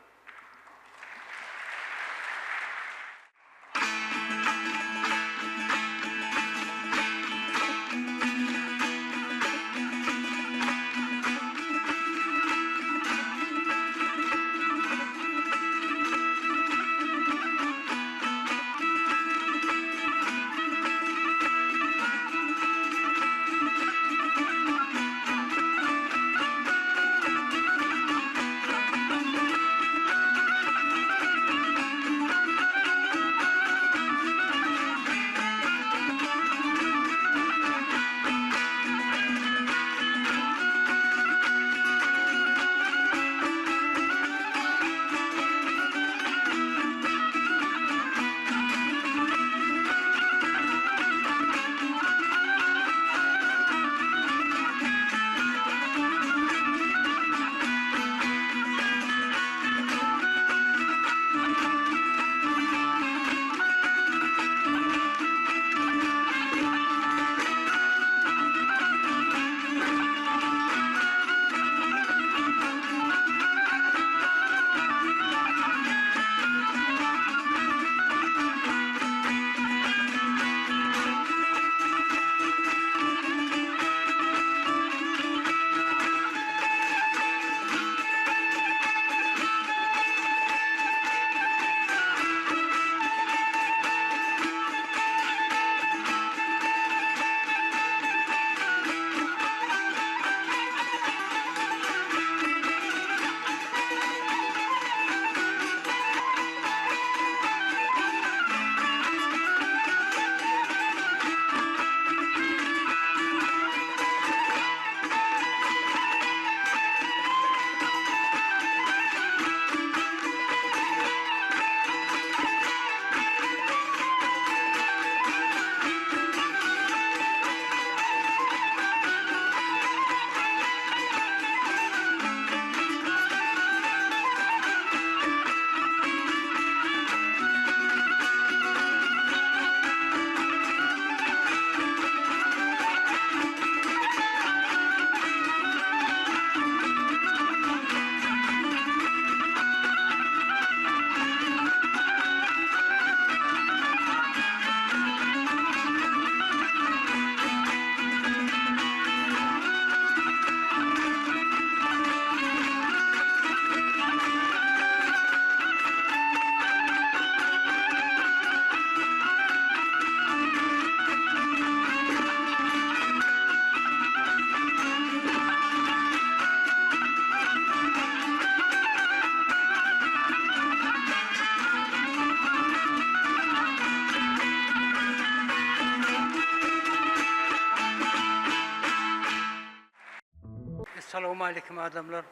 Salowmaleýkim adamlar.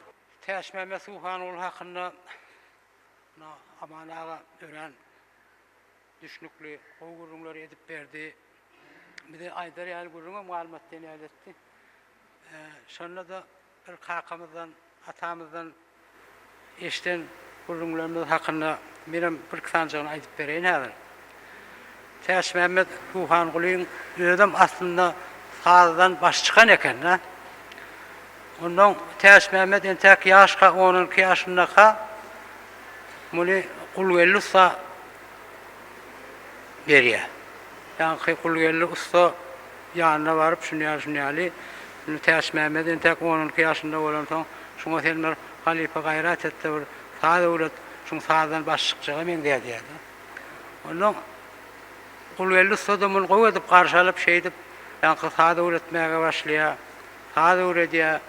Täçmämmet Suhanguly hakynda Aman aga örän düşnükli, gowy gürrüňleri edip berdi. Bize aýdar ýaly gürrüňem galmady diýen ýaly etdi. Şonda-da bir kakamyzdan, atamyzdan eşiden gürrüňlerimiz hakynda menem birki sanjygyny aýdyp bereýin häzir. Täçmämmet Suhangulyň özem aslynda sazdan başy çykan eken-dä. Onnoň Täçmämmet entäk ýaşka, on-on iki ýaşyndaka muny Gulgeldi ussa berýär. Ýaňky Gulgeldi ussa ýanyna baryp, şuny ýaly, şuny ýaly, indi Täçmämmet entäk on-on iki ýaşynda bolansoň, şuňa sen bir halypa gaýrat et-de bir saz öwret, şuň sazdan başy çykjaga meňzeýär diýýär-de. Onnoň Gulgeldi ussa-da muny gowy edip garşy alyp, şeýdip, ýaňky saz öwretmäge başlaýar. Saz öwredýär.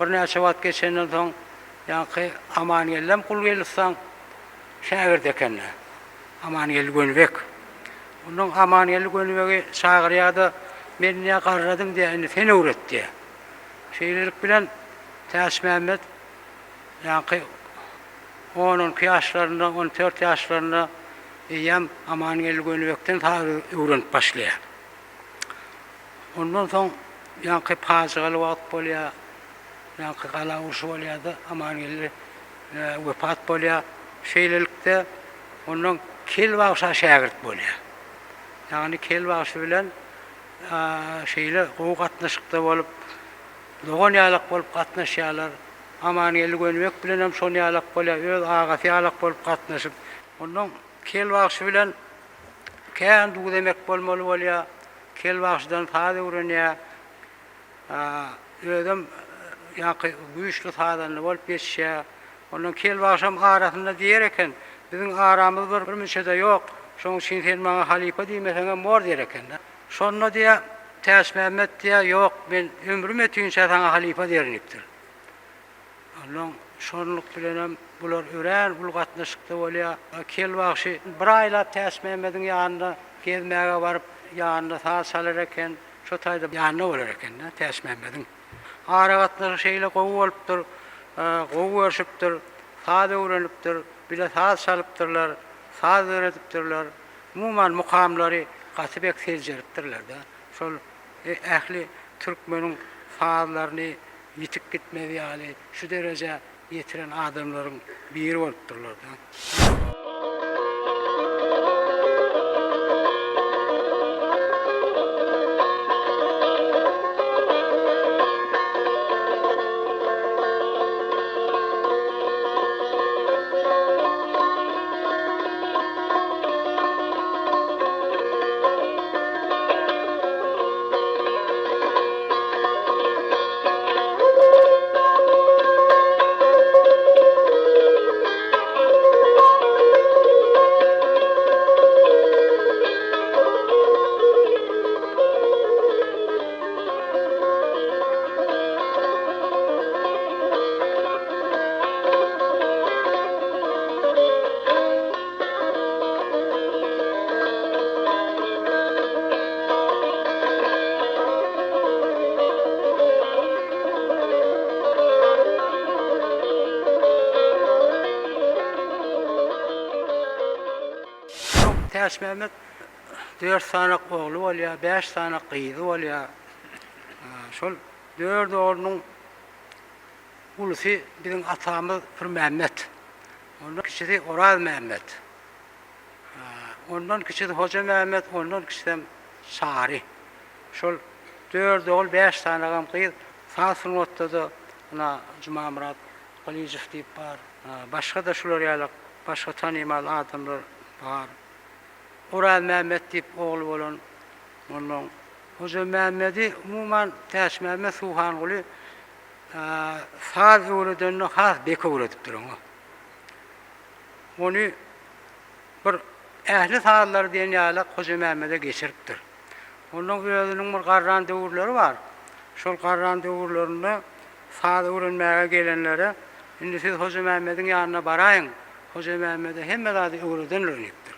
Birnäçe wagt geçenden soň, ýaňky Amangeldem Gulgeldi ussaň şägirdi eken-dä. Amangeldi Gönübek. Onnoň Amangeldi Gönübegi çagyrýar-da, Men indi garradym diýýär, indi sen öwret diýýär. Şeýlelik bilen Täçmämmet ýaňky on-on iki ýaşlarynda, on dört ýaşlarynda eýýäm Amangeldi Gönübekden saz öwrenip başlaýar. Ondan soň ýaňky pajygaly wagt bolýar, ýaňky gala urşy bolýar-da, Amangeldi wepat bolýar. Şeýlelikde, ondan Kel bagşa şägirt bolýar. Ýagny Kel bagşy bilen şeýle gowy gatnaşykda bolup, dogan ýalak bolup gatnaşýarlar. Amangeldi Gönübek bilenem şon ýalak bolýar, öz agasy ýalak bolup gatnaşyp. Ondan Kel bagşy bilen kän duz-emek bolmaly bolýar. Kel bagşydan saz öwrenýär. Özem ýaňky güýçli sazanda bolup ýetişýär. Ondan Kel bagşam arasynda diýer eken, Biziň aramyz bir bir müçe-de ýok, şonuň üçin sen maňa halypa diýmeseňem bor diýer eken-de. Şonda diýýär, Täçmämmet diýýär, Ýok, men ömrüm ötünçä saňa halypa diýerin diýipdir. Ondan şonluk bilenem bular örän uly gatnaşykda bolýar. Kel bagşy bir aýlap Täçmämmediň ýanyna gezmäge baryp, ýanynda saz çalar eken, şo taýda ýanynda bolar eken-de Täçmämmediň. Aragatnaşyk şeýle gowy bolupdyr, gowy görşüpdir, saz öwrenipdir, bile saz çalypdyrlar, saz döredipdirler. Umuman, mukamlary gaty bek seljeripdirler-de. Şol ähli türkmeniň sazlaryny ýitip gitmez ýaly şu derejä ýetiren adamlaryň biri bolupdyrlar-da. Täçmämmet dört sany ogly bolýar, bäş sany gyzy bolýar. Şol dört oglunyň ulusy biziň atamyz Pürmämmet. Ondan kiçisi Orazmämmet. Ondan kiçisi Hojamämmet, ondan kiçisem Çary. Şol dört ogul, bäş sanagam gyz. Saz sungatda-da ynha Jumamyrat Gylyjow diýip bar. Başga-da şular ýaly başga tanymal adamlar bar. Orazmämmet diýip ogly bolan ondan Hojamämmedi umuman Täçmämmet Suhanguly saz öwredende has bek öwredipdir oňa. Ony bir ähli sazlary diýen ýaly Hojamämmede geçiripdir. Onuň özüniň bir garran döwürleri bar. Şol garran döwürlerinde saz öwrenmäge gelenlere, Indi siz Hojamämmediň ýanyna baraýyň, Hojamämmede hemme zady öwredendir diýipdir.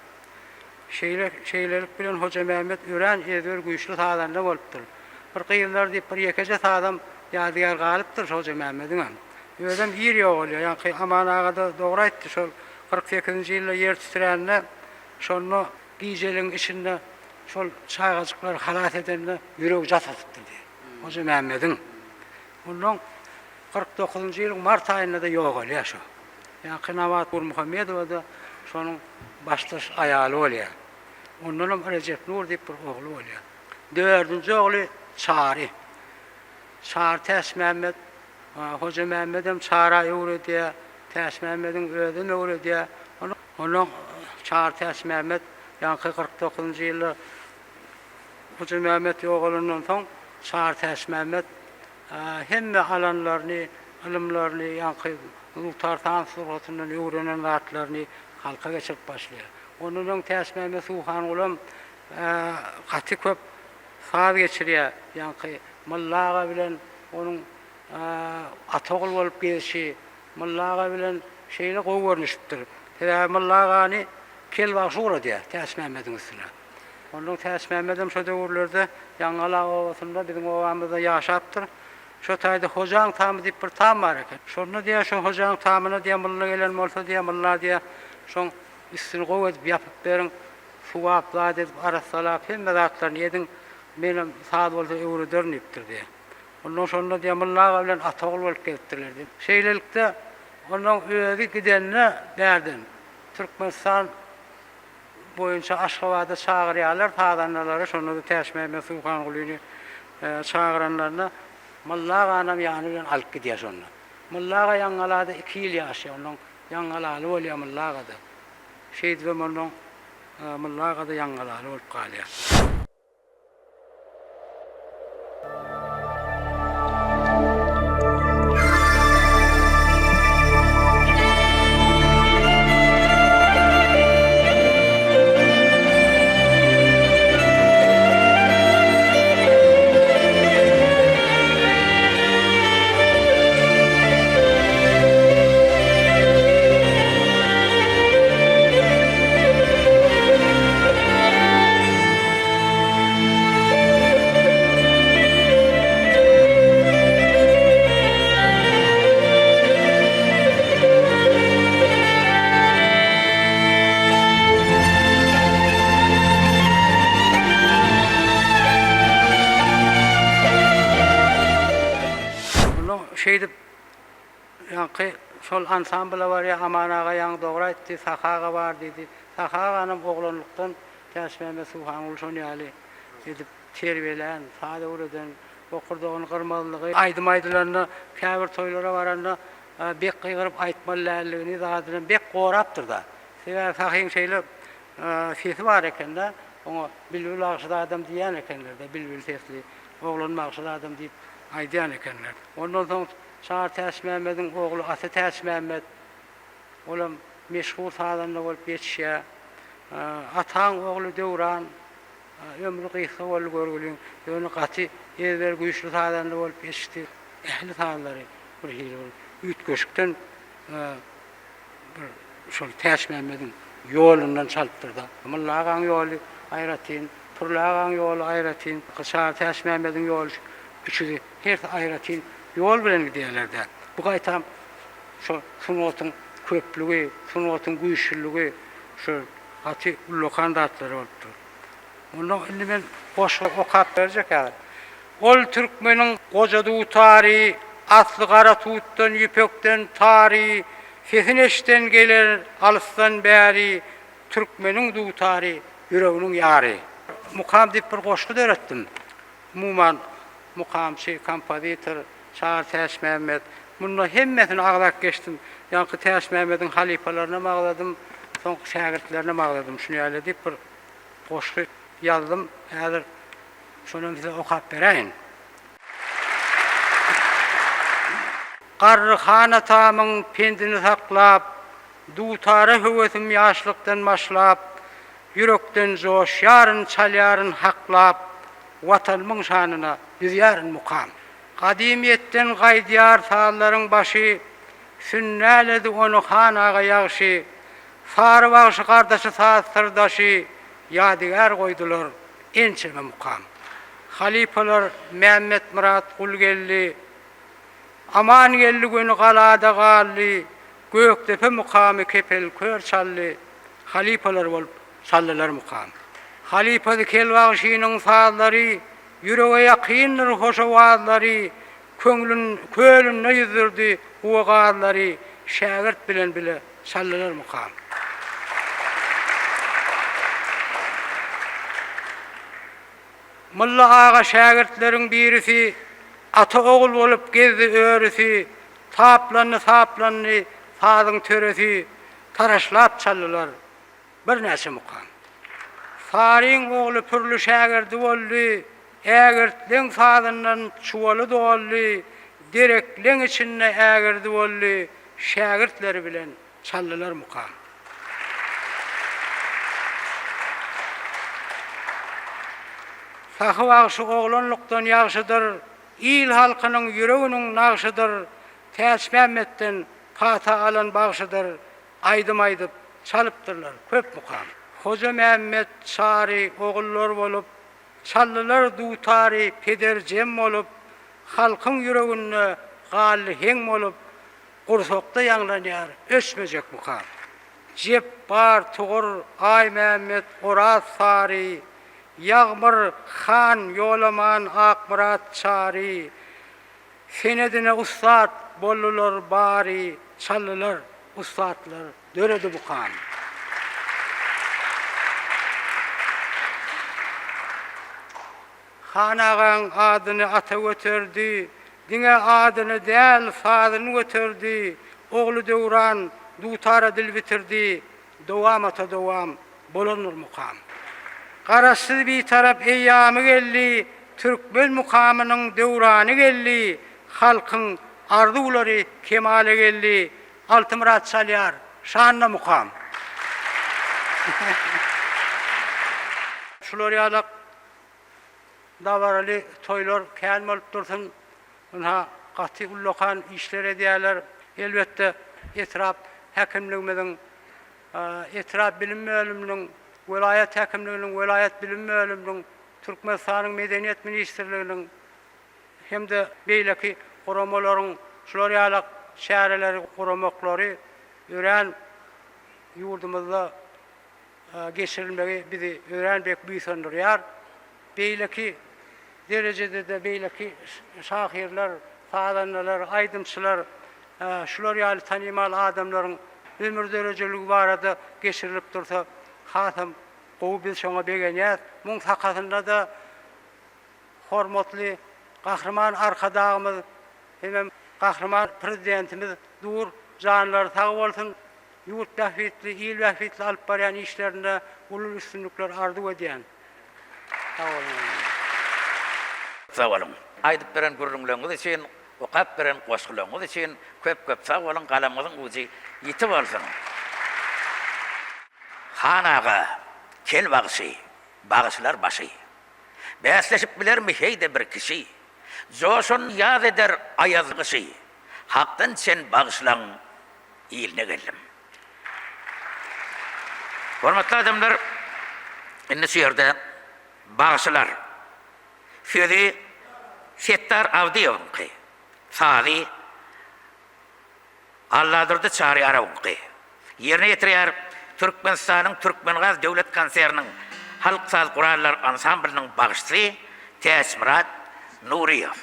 Şeýle, şeýlelik bilen Hojamämmet örän ezber güýçli sazanda bolupdyr. Bir gyzlar diýip bir ýekeje sazam. Ýadygär galypdyr Hojamämmediňem. Özem ir ýogalýar. Ýaňky Aman aga-da dogry aýtdy, şol 48-nji ýylda ýer titrände, şonda gijeligiň içinde şol çagajyklary halas edende ýüregi jat atypdyr diýýär. Hojamämmediň. Onnoň 49-njy ýylyň mart aýynda-da ýogalýar şo. Ýaňky Nabat Gurmuhammedowa-da şonuň başdaş aýaly bolýar. Ondanam Rejepnur diýip bir ogly bolýar. Dördünji ogly Çary. Çary Täçmämmet, Hojamämmedem Çara öwredýär, Täçmämmediň özem öwredýär. Onnoň Çary Täçmämmet ýaňky 49-njy ýylda Hojamämmet ýogalandan soň Çary Täçmämmet hemme alanlaryny, ylymlaryny, ýaňky dutar tans sungatyndan öwrenen zatlaryny halka geçirip başlaýar. Ondan öň Täçmämmet Suhangulam gaty köp saz geçirýär. Ýaňky Molla aga bilen onuň ata-ogul bolup gezişi, Molla aga bilen şeýle gowy görnüşipdir. Sebäbi Molla agany Kel bagşy ugradýar Täçmämmediň üstüne. Onnoň Täçmämmedem şo döwürlerde Ýaňgala obasynda, biziň obamyzda ýaşapdyr. Şo taýda Hojaň tamy diýip bir tam bar eken. Şonda diýýär, şo Hojaň tamyna diýýär, molla gelen bolsa diýýär, molla diýýär, şoň üstüni gowy edip ýapyp beriň, suwap zat edip arassalap hemme zatlaryny ediň, menem saz bolsa öwrederin diýipdir diýýär. Onnoň şonda diýýär, molla aga bilen ata-ogul bolup gezipdirler diýip. Şeýlelikde, onnoň özi gidende bärden Türkmenistan boýunça Aşgabada çagyrýarlar sazandalary, şonda-da Täçmämmet Suhangulyny çagyranlarynda Molla aganam ýany bilen alyp gidýär şonda. Molla aga Ýaňgalada iki ýyl ýaşaýar, onnoň Ýaňgalaly bolýar Molla aga-da. Şeýdibem onnoň Molla aga-da Ýaňgalaly bolup galýar. Ondan şeýdip ýaňky şol ansambla barýar, Aman aga ýaňy dogry aýtdy, Sahy aga bar diýdi. Sahy aganam oglanlykdan Täçmämmet Suhanguly şon ýaly edip terbiýelän, saz öwreden, bokurdagyny gyrmazlygy, aýdym aýdylanda, käbir toýlara baranda bek gygyryp aýtmaly däldigini zadynam bek gorapdyr-da. Sebäbi Sahyň şeýle sesi bar eken-de, oňa bilbil bagşy zadam diýýän ekenler-de, bilbil sesli oglan bagşy zadam diýip aýdýan ekenler. Ondan soň Çary Täçmämmediň ogly Ata Täçmämmet, Olam meşhur sazanda bolup ýetişýär. Ataň ogly Döwran ömri gysga boldy görgüliň, ýöne gaty ezber güýçli sazanda bolup ýetişdi. Ähli sazlary bir hili bir üýtgeşikden bir şol Täçmämmediň ýolundan çalypdyr-da. Molla agaň ýoly aýratyn, Pürli agaň ýoly aýratyn, Çary Täçmämmediň ýoly üçüsi hersi aýratyn ýol bilen gidýärler-dä. Bu gaýtam Şol sungatyň köplügi, sungatyň güýçlüligi şu gaty ullakan zatlar bolupdyr. Onda indi men goşgy okap berjek häzir. Ol türkmeniň goja dutary, Asly gara tutdan, ýüpekden tary, Sesin eşden geler alysdan bäri, Türkmeniň dutary, ýüreginiň ýary. Mukam diýip bir goşgy döretdim. Umuman, mukamçy, kompozitor Çary Täçmämmet. Munda hemmesini agzap geçdim. Ýaňky Täçmämmediň halypalarynam agzadym, soňky şägirtlerinem agzadym. Şuny ýaly diýip bir goşgy ýazdym. Häzir şonam size okap beräýin. Garry han atamyň pendini saklap, Dutara höwesim ýaşlykdan başlap, Ýürekden joşýaryn, çalýaryn haklap, Watanymyň şanyna düzýärin mukam. Gadymyýetden gaýdýar sazlaryň başy, Sünnäledi ony han aga ýagşy. Sary bagşy gardaşy saz syrdaşy, Ýadygär goýdular ençeme mukam. Halypalar Mämmetmyrat Gulgeldi. Amangeldi göni galada galdy, Gökdepe mukamy Kepel kör çaldy, Halypalar bolup çaldylar mukam. Halypasy Kel bagşynyň sazlary, Ýürege ýakyndyr hoş owazlary, Köňlün kölünde ýüzdürdi guwa gazlary, Şägirt bilen bile çaldylar mukam. Mylla aga şägirtleriň birisi, Ata-ogul bolup gezdi örüsi, Taplandy, saplandy sazyň töresi, Taraşlap çaldylar birnäçe mukam. Saryň ogly Pürli şägirdi boldy, Ägirtleň sazyndan çuwaly doldy, Derekleň içinde ägirdi boldy, Şägirtleri bilen çaldylar mukam. Sahy bagşy oglanlykdan ýagşydyr, Il halkynyň ýüreginiň nagşydyr, Täçmämmetden pata alan bagşydyr, Aýdym aýdyp, çalypdyrlar köp mukam. Hojamämmet, Çary ogullar bolup, Çaldylar dutary peder jem bolup, Halkyň ýüreginde galdy heň bolup, Gursakda ýaňlanýar öçmejek mukam. Jepbar, Tugur, Aýmämmet, Oraz Sary, Ýagmyr, Han, Ýolaman, Akmyrat, Çary, Senedine ussat boldular bary, Çaldylar ussatlar döredi mukam. Han agaň adyny ata göterdi, Diňe adyny däl, sazyny göterdi, Ogly Döwran dutara dil bitirdi, Dowamata dowam bolandyr mukam. Garaşsyz Bitarap eýýamy geldi, Türkmen mukamynyň döwrany geldi, Halkyň arzuwlary kemala geldi, Altymyrat çalýar şanly mukam. Şular ýalak Dabaraly toýlar kän bolup dursun. Ynha, gaty ullakan işler edýärler. Elbetde, etrap häkimligimiziň, etrap bilim bölüminiň, welaýat häkimliginiň, welaýat bilim bölüminiň, Türkmenistanyň Medeniýet ministrliginiň hem-de beýleki guramalaryň şular ýaly çäreleri guramaklary örän ýurdumyzda geçirilmegi bizi örän bek buýsandyrýar. Beýleki derejede-de beýleki şahyrlar, sazandalar, aýdymçylar şular ýaly tanymal adamlaryň ömür dörejiligi barada geçirilip dursa hasam gowy biz şoňa begenýäs. Muň sakasynda-da hormatly Gahryman Arkadagymyz hemem Gahryman Prezidentimiz dur. Janlary sag bolsun. Ýurt bähbitli, il bähbitli alyp barýan işlerinde uly üstünlikler arzuw edýän. Sag boluň. Sag boluň. Aýdyp beren gürrüňleriňiz üçin, okap beren goşgularyňyz üçin köp köp sag boluň, galamyňyzyň ujy ýiti bolsun. Han aga, kel bagşy, bagşylar başy. Bäsleşip bilermi heý-de bir kişi? Joşan ýaz eder aýaz gyşy. Hakdan çen bagyşlaň iline geldim. Hormatly adamlar, indi şu ýerde bagşylar sözi Setdar Abdyýewiňki, sazy Alladurdy Çaryýarowyňky. Ýerine ýetirýär Türkmenistanyň Türkmengaz döwlet konserniniň halk saz gurallar ansamblynyň bagşysy Täçmyrat Nuryýew.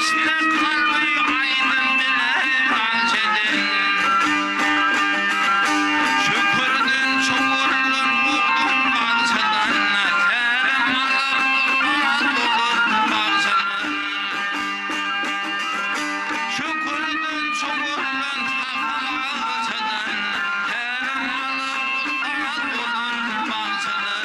Perişde kalby aýdym bilen bagş eden. Şükürden çowurlan oglan bagşadan, Tälim alyp ussat bolan bagşalar. Şükürden çowurlan sahy bagşadan, Tälim alyp ussat bolan bagşalar.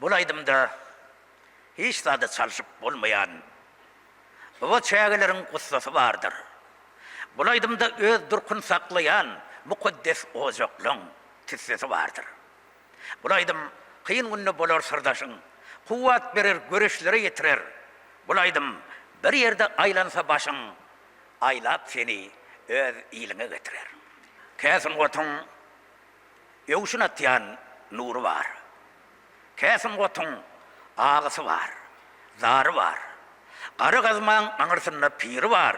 Bul aýdymda hiç zada çalşyp bolmaýan Baba çägeleriň gussasy bardyr. Bul aýdymda öz durkuny saklaýan mukaddes ojaklaň tüssesi bardyr. Bul aýdym kyn günde bolar syrdaşyň, kuwwat berer, göreçlere ýetirer. Bul aýdym bir ýerde aýlansa başyň, aýlap seni öz iliňe getirer. Kä sungatyň öwşün atýan nury bar. Kä sungatyň agysy bar, zary bar. Gara gazmaň aňyrsynda piri bar.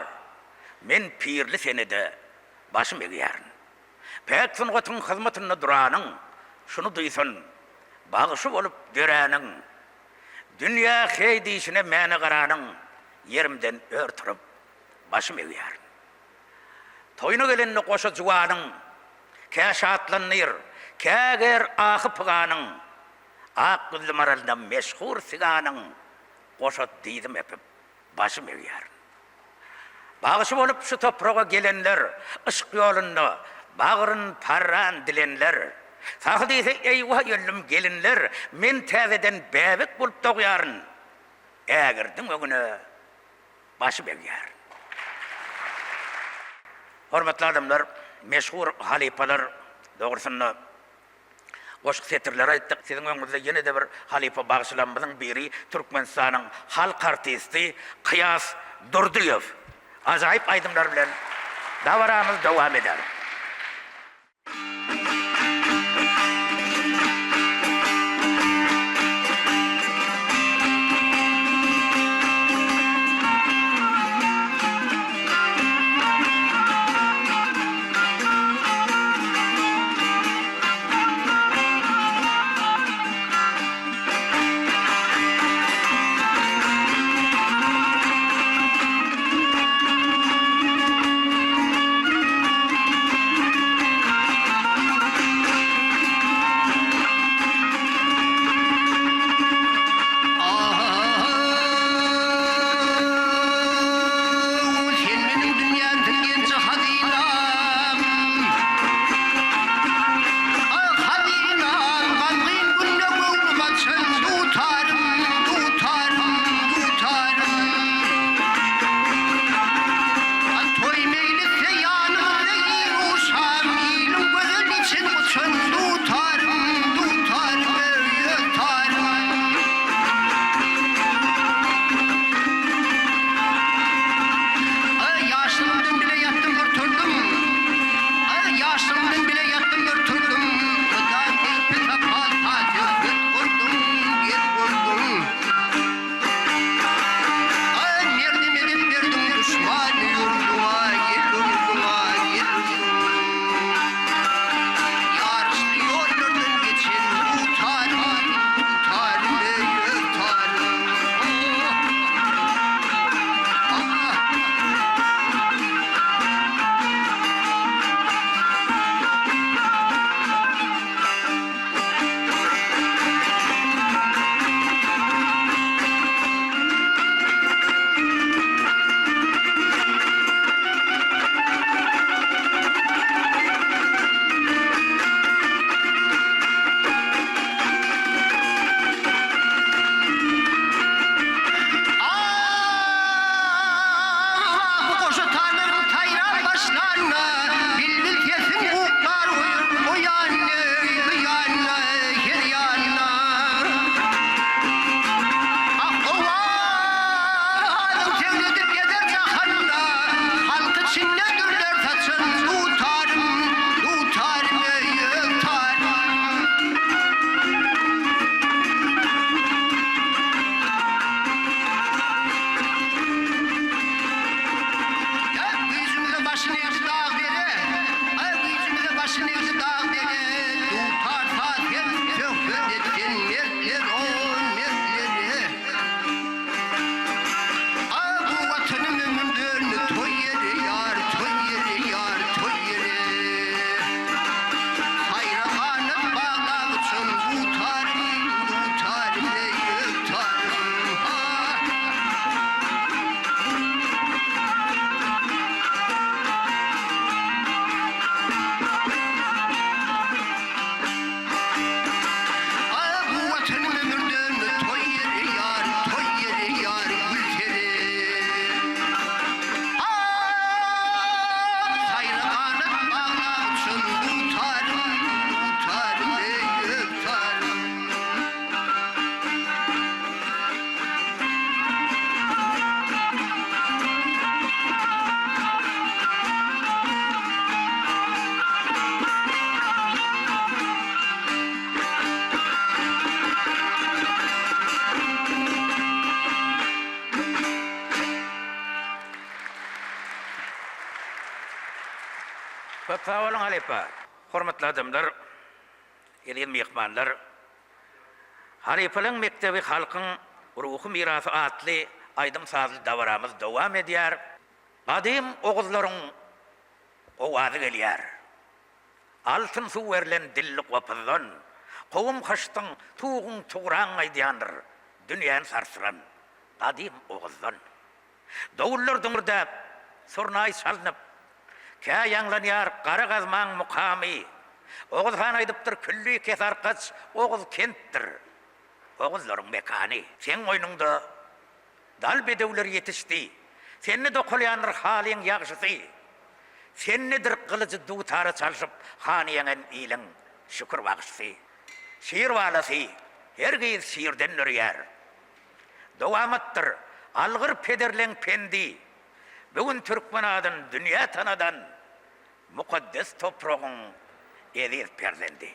Men pirli senede başym egýärin. Päk sungatyň hyzmatynda duranyň, şuny duýsun, bagşy bolup döräniň, dünýä heý diýşine mäne garanyň ýerimden ör turup, başym egýärin. Toýuna gelende goşa juwanyň, Kä şatlandyr, kä ger ahy-pyganyň, Ak ýüzli maralynda meşhur siganyň Goşa dyzym epip, başym egýärin. Bagşy bolup şu topraga gelenler, Yşk ýolunda bagryn parran dilenler, Sahy diýse, eýwah öldüm gelinler, Men täzeden bäbek bolup dogýaryn, Ägirdiň öňüne başym egýärin. Hormatly adamlar, meşhur halypalar dogrusynda goşgy setirleri aýtdyk. Siziň öňüňizde ýene-de bir halypa bagşylarymyzyň biri Türkmenistanyň halk artisti Kyýas Durdyýew. Ajaýyp aýdymlar bilen dabaramyz dowam eder. Sag boluň halypa. Hormatly adamlar, eziz myhmanlar! Halypalaň mekdebi halkyň ruhy mirasy atly aýdym-sazly dabaramyz dowam edýär. Gadym oguzlaryň owazy gelýär. Altyn suw berlen dilli gopuzdan, Kowum hyşdyň, tuguň tugraň aýdýandyr, Dünýäni sarsdyran gadym oguzdan. Dowullar düňürdäp, surnaý çalnyp, Kä ýaňlanýar gara gazmaň mukamy. Oguz han aýdypdyr, Külli Kesarkaç Oguz kentdir, Oguzlaryň mekany. Seň goýnuňda dal bedewler ýetişdi, Sende dokalýandyr halyň ýagşysy. Sendedir gylyjy dutara çalşyp, Hany ýeňen iliň şükür bagşysy. Şir balasy hergiz şirden dörýär. Dowamatdyr algyr pederleň pendi, Bu gün türkmen adyn dünýä tanadan mukaddes topragyň eziz perzendi.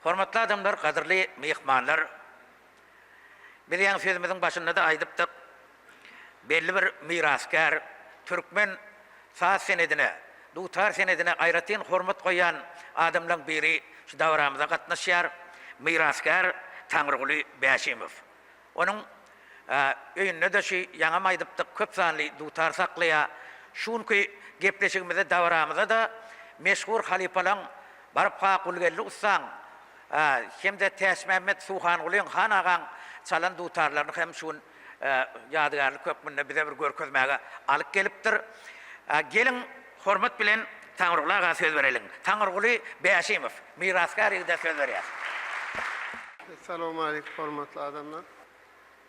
Hormatly adamlar, gadyrly myhmanlar! Biz ýaňy sözümiziň başynda-da aýdypdyk, belli bir mirasgär, türkmen saz senedine, dutar senedine aýratyn hormat goýýan adamlaryň biri şu dabaramyza gatnaşýar, mirasgär Taňryguly Bäşimow. Onuň öýünde-de şu ýaňam aýdypdyk, köp sanly dutar saklaýar. Şu günki gepleşigimize, dabaramyza-da meşhur halypalaň baryp-ha Gulgeldi ussaň hem-de Täçmämmet Suhangulyň, Han agaň çalan dutarlaryny hem şu gün ýadygärlik hökmünde bize bir görkezmäge alyp gelipdir. Geliň, hormat bilen Taňryguly aga söz bereliň. Taňryguly Bäşimow, mirasgär ýigide söz berýäs. Essalawmaleýkum hormatly adamlar.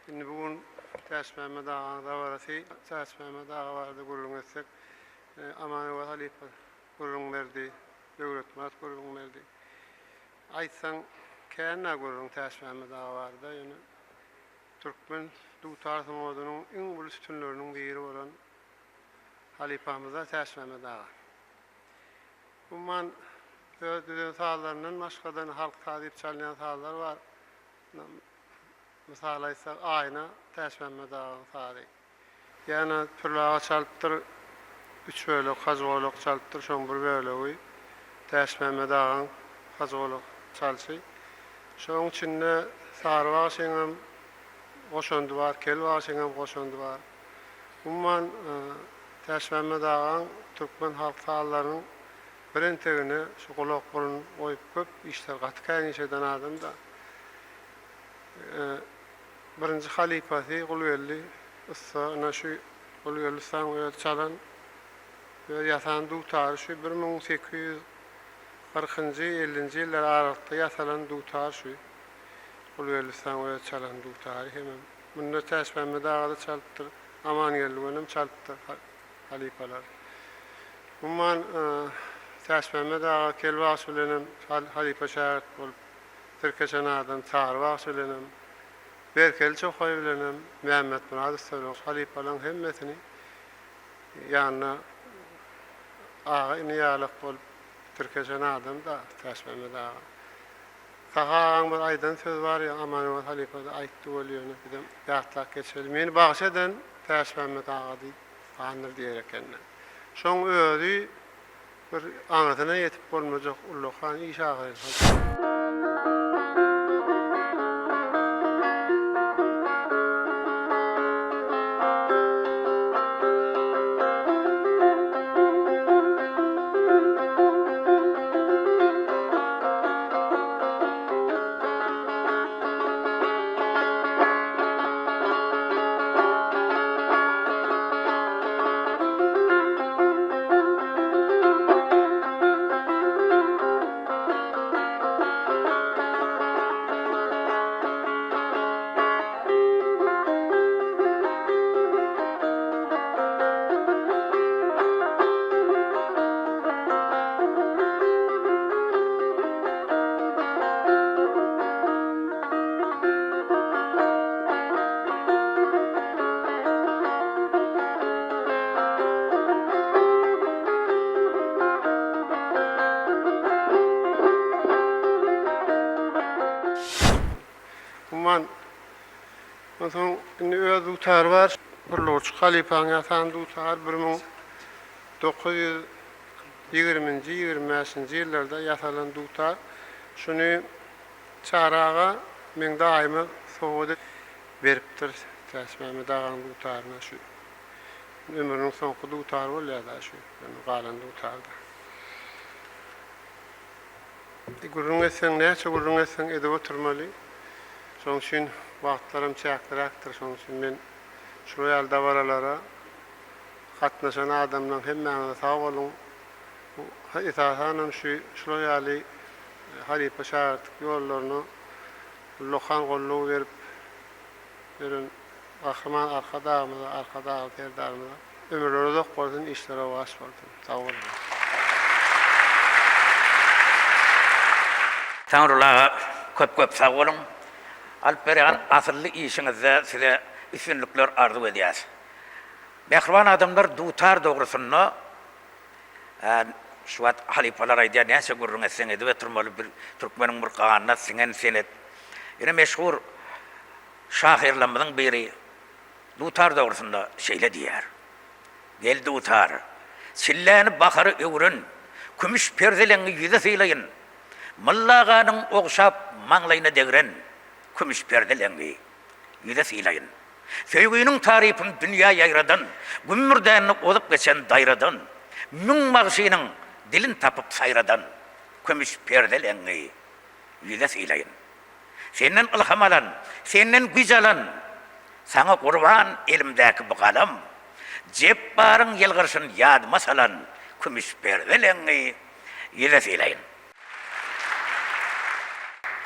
Indi bu gün Täçmämmet agaň dabarasy. Täçmämmet aga barada gürrüň etsek, Amanöwez halypa gürrüň berdi, Döwletmyrat gürrüň berdi. Aýtsaň kän-ä gürrüň Täçmämmet aga barada, ýöne türkmen dutar sungatynyň iň uly sütünleriniň biri bolan halypamyz-a Täçmämmet aga. Umuman, öz düzen sazlaryndan başga-da halk sazy diýip çalynýan sazlar bar. Mysal aýtsak, Aýna Täçmämmet agaň sazy. Ýa-da Pürli aga çalypdyr, üç bölek hajygolak çalypdyr, şoň bir bölegi Täçmämmet agaň hajygolak çalşy. Şoň içinde Sary bagşyňam goşandy bar, Kel bagşyňam goşandy bar. Umuman, Täçmämmet agaň türkmen halk sazlarynyň birentegine şu gulak-burun goýup köp işler, gaty kän iş eden adam-da. Birinji halypasy Gulgeldi ussa, ynha şu Gulgeldi ussaň özi çalan, öz ýasan dutary şu 1840-njy, ellinji ýyllar aralykda ýasalan dutar şu. Gulgeldi ussaň özi çalan dutary hemem. Munda Täçmämmet aga-da çalypdyr, Amangeldi gönem çalypdyr halypalar. Umuman, Täçmämmet aga Kel bagşy bilenem halypa-şägirt bolup tirkeşen adam Sary bagşy bilenem, Berkeli çokaý bilenem, Mämmetmyrat ussa bilen halypalaryň hemmesini ýanyna aga-ini ýalak bolup tirkeşen adam-da Täçmämmet aga. Sahy agaň bir aýdan sözi bar, ýa Amanöwez halypa-da aýtdy weli ýöne bizem ýatlap geçeli. Meni bagş eden Täçmämmet aga diýip gandyr diýer eken-de. Şoň özi Bir aňyrsyna ýetip bolmajak ullakan iş ahyryn. Umuman, onsoň indi öz dutary bar. Pürli Gurçuk halypaň ýasan dutary 1920-nji, 25-nji ýyllarda ýasalan dutar. Şuny Çary aga meň daýyma sowgat edip beripdir Täçmämmet agaň dutaryna şu ömrüniň soňky dutary bolýar-da şu indi galan dutar-da. Gürrüň etseň näçe gürrüň etseň edip oturmaly. Şonuň üçin wagtlaram çäkliräkdir. Şonuň üçin men şular ýaly dabaralara gatnaşan adamlaň hemmäňize sag boluň. Esasanam şu şular ýaly halypa-şägirtlik ýollaryna ullakan goldaw berip ýören Gahryman Arkadagymyza, Arkadagly Serdarymyza ömürleri uzak bolsun, işleri rowaç bolsun. Sag boluň. Taňryguly aga köp köp sag boluň. Alyp berýän asylly işiňizde size üstünlikler arzuw edýäs. Mähriban adamlar dutar dogrusynda şu wagt halypalar aýdýar näçe gürrüň etseň edip oturmaly bir türkmeniň bir ganyna siňen senet. Ýöne meşhur şahyrlarymyzyň biri dutar dogrusynda şeýle diýýär. Gel dutar, çilläni bahara öwren, Kümüş perdeleňňi ýüze sylaýyn. Mylla aganyň ogşap maňlaýyna degren, Kümüş perdeleňňi ýüze sylaýyn. Söýginiň tarypyn dünýä ýaýradan, Gümmürdänini ozup geçen daýradan, Müň bagşynyň dilin tapyp saýradan, Kümüş perdeleňňi ýüze sylaýyn. Senden ylham alan, senden güýç alan, Saňa gurban elimdäki bu galam, Jepbaryň ýylgyrşyn ýadyma salan, Kümüş perdeleňňi ýüze sylaýyn.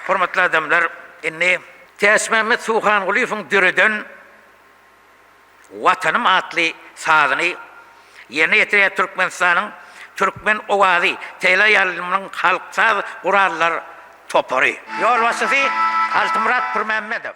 Hormatly adamlar, indi Täçmämmet Suhangulyýewiň döreden Watanym atly sazyny ýerine ýetirýär Türkmenistanyň Türkmen owazy teleýaýlymynyň halk saz gurallar topary. Ýolbaşçysy Altymyrat Pürmämmedow.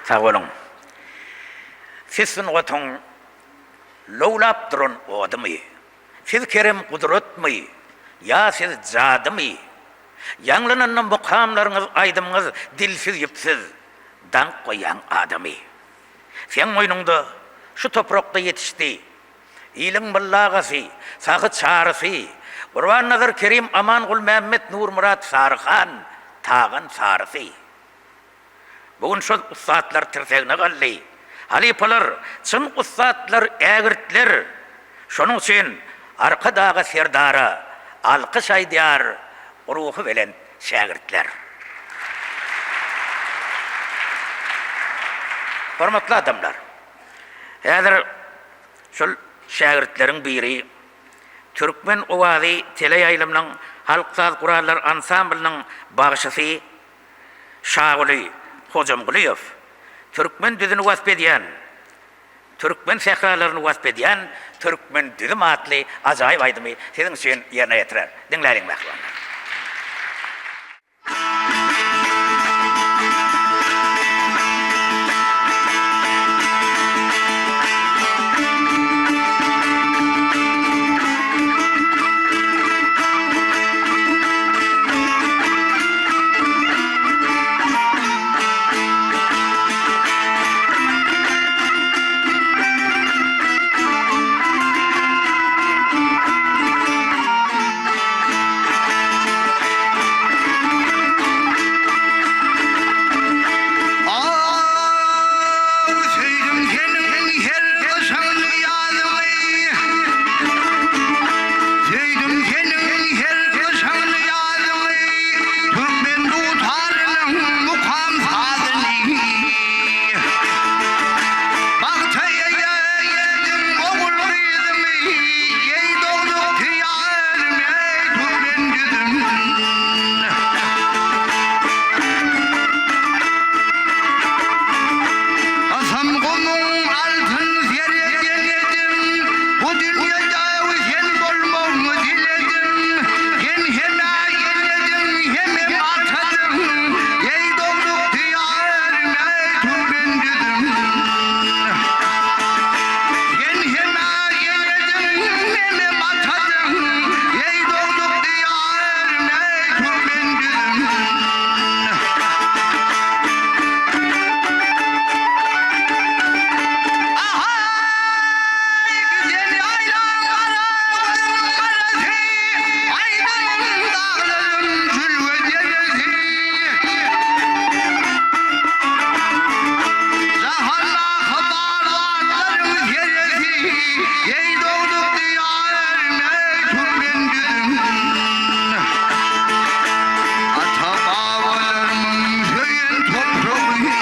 Sag boluň. Siz sungatyň lowlap duran odumy? Siz kerem gudratmy? Ýa siz jadymy? Ýaňlananda mukamlaryňyz, aýdymyňyz dilsiz-ýüpsüz, daňyp goýýaň adamy. Seň boýnuňda şu toprakda ýetişdi Iliň Mylly agasy, Sahy Çarysy, Gurbannazar Kerim Aman Gulmämmet Nurmyrat Saryhan, Tagan Sarysy. Bu gün şol ussatlar tirsegine galdy. Halypalar, çyn ussatlar, ägirtler. Şonuň üçin Arkadaga Serdara alkyş aýdýar ruhubelent şägirtler. Hormatly adamlar! Häzir şol şägirtleriň biri Türkmen owazy teleýaýlymynyň halk saz gurallar ansamblynyň bagşysy Şaguly Hojamgulyýew türkmen düzüni wasp edýän Türkmen sähralaryny wasp edýän Türkmen düzüm atly ajaýyp aýdymy siziň üçin ýerine ýetirer. Diňläliň mähribanlar. Söýdüm seniň her gyşyňy ýazyňy Söýdüm seniň her gyşyňy ýazyňy Türkmen dutarynyň mukam sazyny Bagta eýledim ogul gyzymy Eý dogduk diýarym eý türkmen düzüm. Kasam gumuň altyn zere deňedim, Bu dünýede sen bolmagyňy diledim. Sen hem-ä enediň, hemem atadyň, Eý dogduk diýarym, eý türkmen düzüm. Sen hem-ä enediň, hemem atadyň, Eý dogduk diýarym, eý türkmen düzüm. Ahaý giden ýaýlaň gara gözüň garasy, Aýdyň daglaryň jülge deresi. Jahandaky bar zatlaryň seresi, Eý dogduk diýarym, eý türkmen düzüm. Ata-babalarymyň söýen topragy,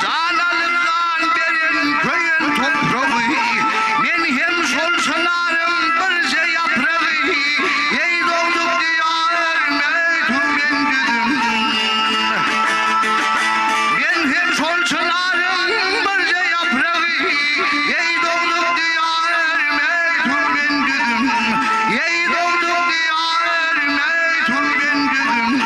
Jan alyp, jan beren köýen topragy, Men hem şol çynaryň birje ýapragy, Eý dogduk diýarym, eý türkmen düzüm. Men hem şol çynaryň birje ýapragy, Eý dogduk diýarym, eý türkmen düzüm. Eý dogduk diýarym, eý türkmen düzüm.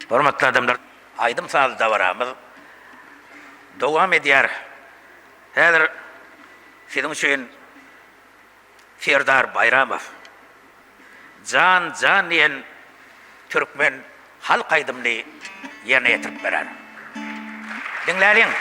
Hormatly adamlar, aýdym-saz dabaramyz dowam edýär. Häzir siziň üçin Serdar Baýramow Jan, jan diýen türkmen halk aýdymyny ýerine ýetirip berer. Diňläliň!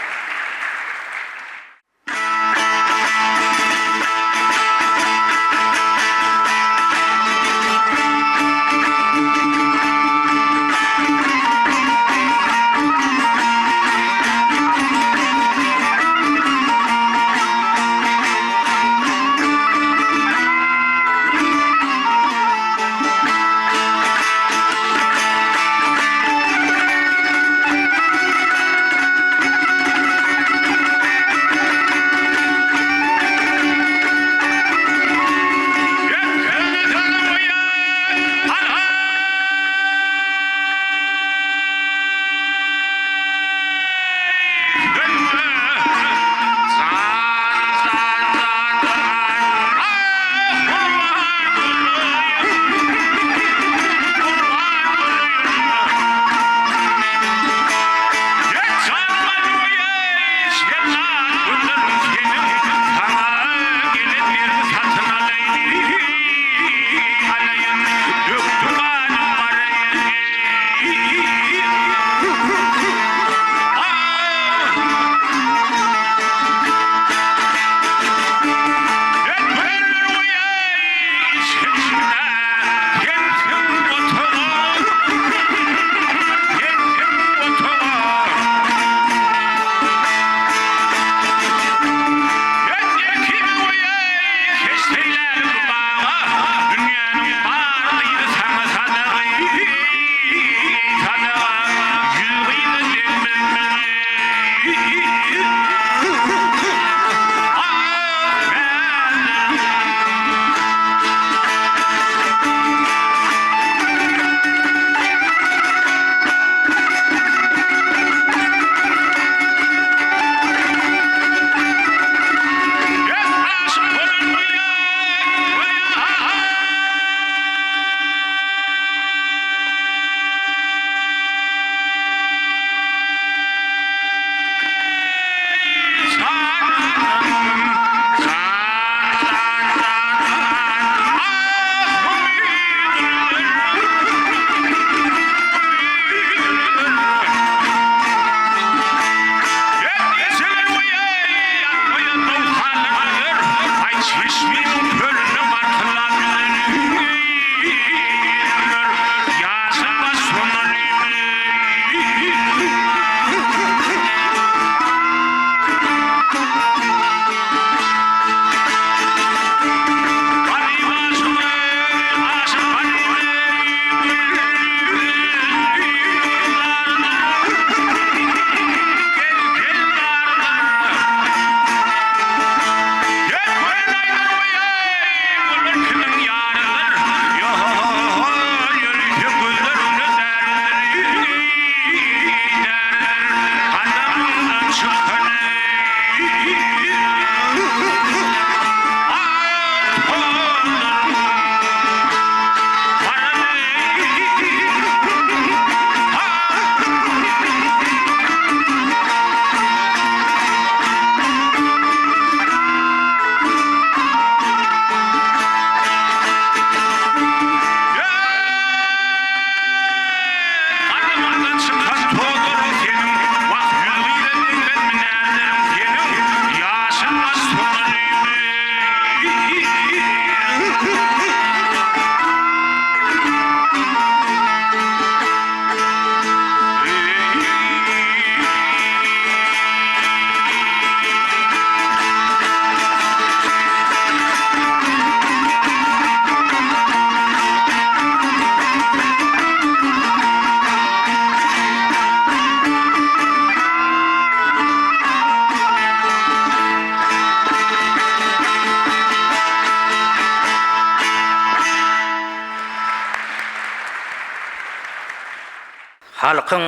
Halkyň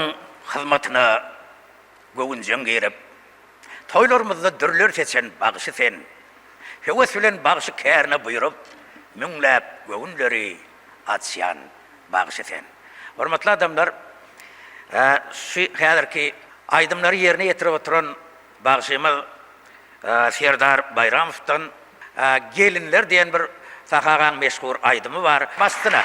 hyzmatyna göwünjeň girip, toýlarymyzda dürler seçen bagşy sen. Höwes bilen bagşy kärine buýrup, müňläp göwünleri açýan bagşy sen. Hormatly adamlar, şu häzirki aýdymlary ýerine ýetirip oturan bagşymyz Serdar Baýramowdan Gelinler diýen bir Sahy agaň meşhur aýdymy bar. Bassyna!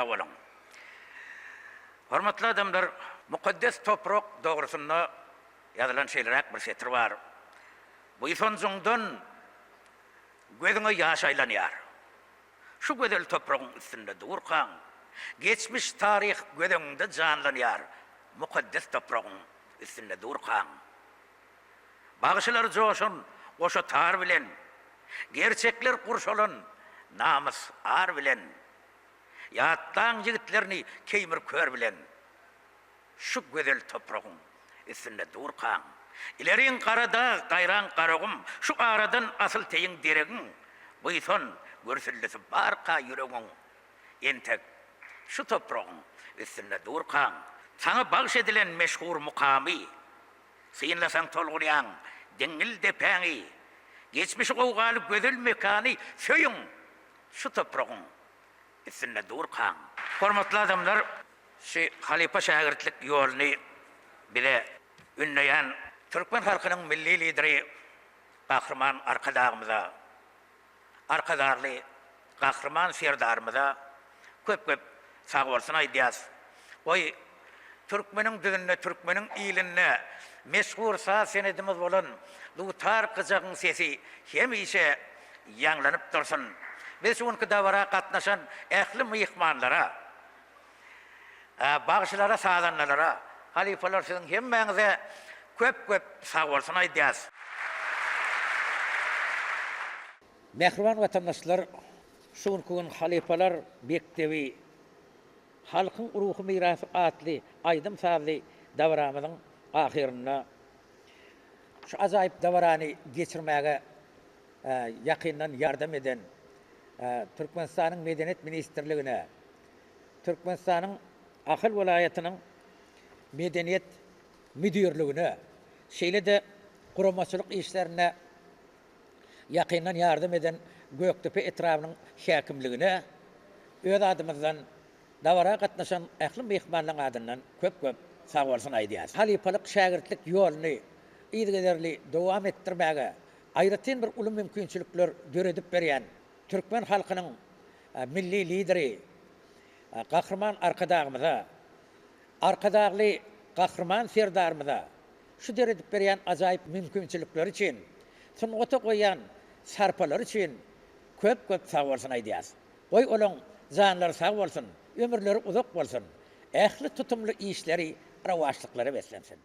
sag boluň. Hormatly adamlar, mukaddes toprak dogrusynda ýazylan şeýleräk bir setir bar, Buýsanjyňdan gözüňe ýaş aýlanýar. Şu gözel topragyň üstünde durkaň, geçmiş taryh göz öňüňde janlanýar, mukaddes topragyň üstünde durkaň. Bagşylar joşan goşa tar bilen, Gerçekler gurşalan namys ar bilen, Ýatlaň ýigitlerini Keýmir kör bilen, Şu gözel topragyň üstünde durkaň. Ileriň gara dag, gaýraň Garagum, Şu aradan asyl teýiň deregiň, Buýsan, gürsüldisi barka ýüregiň, Entek şu topragyň üstünde durkaň. Saňa bagş edilen meşhur mukamy, Synlasaň tolgunýaň diňňil depäňi, Geçmişi gowgaly gözel mekany Söýüň şu topragyň üstünde durkaň. Hormatly adamlar, şu halypa-şägirtlik ýoluny bize ündeýän türkmen halkynyň Milli Lideri Gahryman Arkadagymyza, Arkadagly Gahryman Serdarymyza köp-köp sagbolsun aýdýas. Goý, türkmeniň düzünde, türkmeniň ilinde meşhur saz senedimiz bolan dutar gyjagyň sesi hemişe ýaňlanyp dursun. Biz şu günki dabara gatnaşan ähli myhmanlara, bagşylara, sazandalara, halypalar siziň hemmäňize köp-köp sagbolsun aýdýas. Mähriban watandaşlar, şu günki gün Halypalar mekdebi, halkyň ruhy mirasy atly aýdym-sazly dabaramyzyň ahyrynda şu ajaýyp dabarany geçirmäge ýakyndan ýardam eden Türkmenistanyň Medeniýet ministrligine, Türkmenistanyň Ahal welaýatynyň Medeniýet müdirligine, şeýle-de guramaçylyk işlerinde ýakyndan ýardam eden Gökdepe etrabynyň häkimligine öz adymyzdan, dabara gatnaşan ähli myhmanlaryň adyndan köp-köp sagbolsun aýdýarys. Halypalyk, şägirtlik ýoluny yzygiderli dowam etdirmäge aýratyn bir uly mümkinçilikler döredip berýän türkmen halkynyň Milli Lideri Gahryman Arkadagymyza, Arkadagly Gahryman Serdarymyza şu döredip berýän ajaýyp mümkinçilikleri üçin, sungata goýýan sarpalary üçin köp-köp sagbolsun aýdýas. Goý olaň janlary sag bolsun, ömürleri uzak bolsun, ähli tutumly işleri rowaçlyklara beslensin!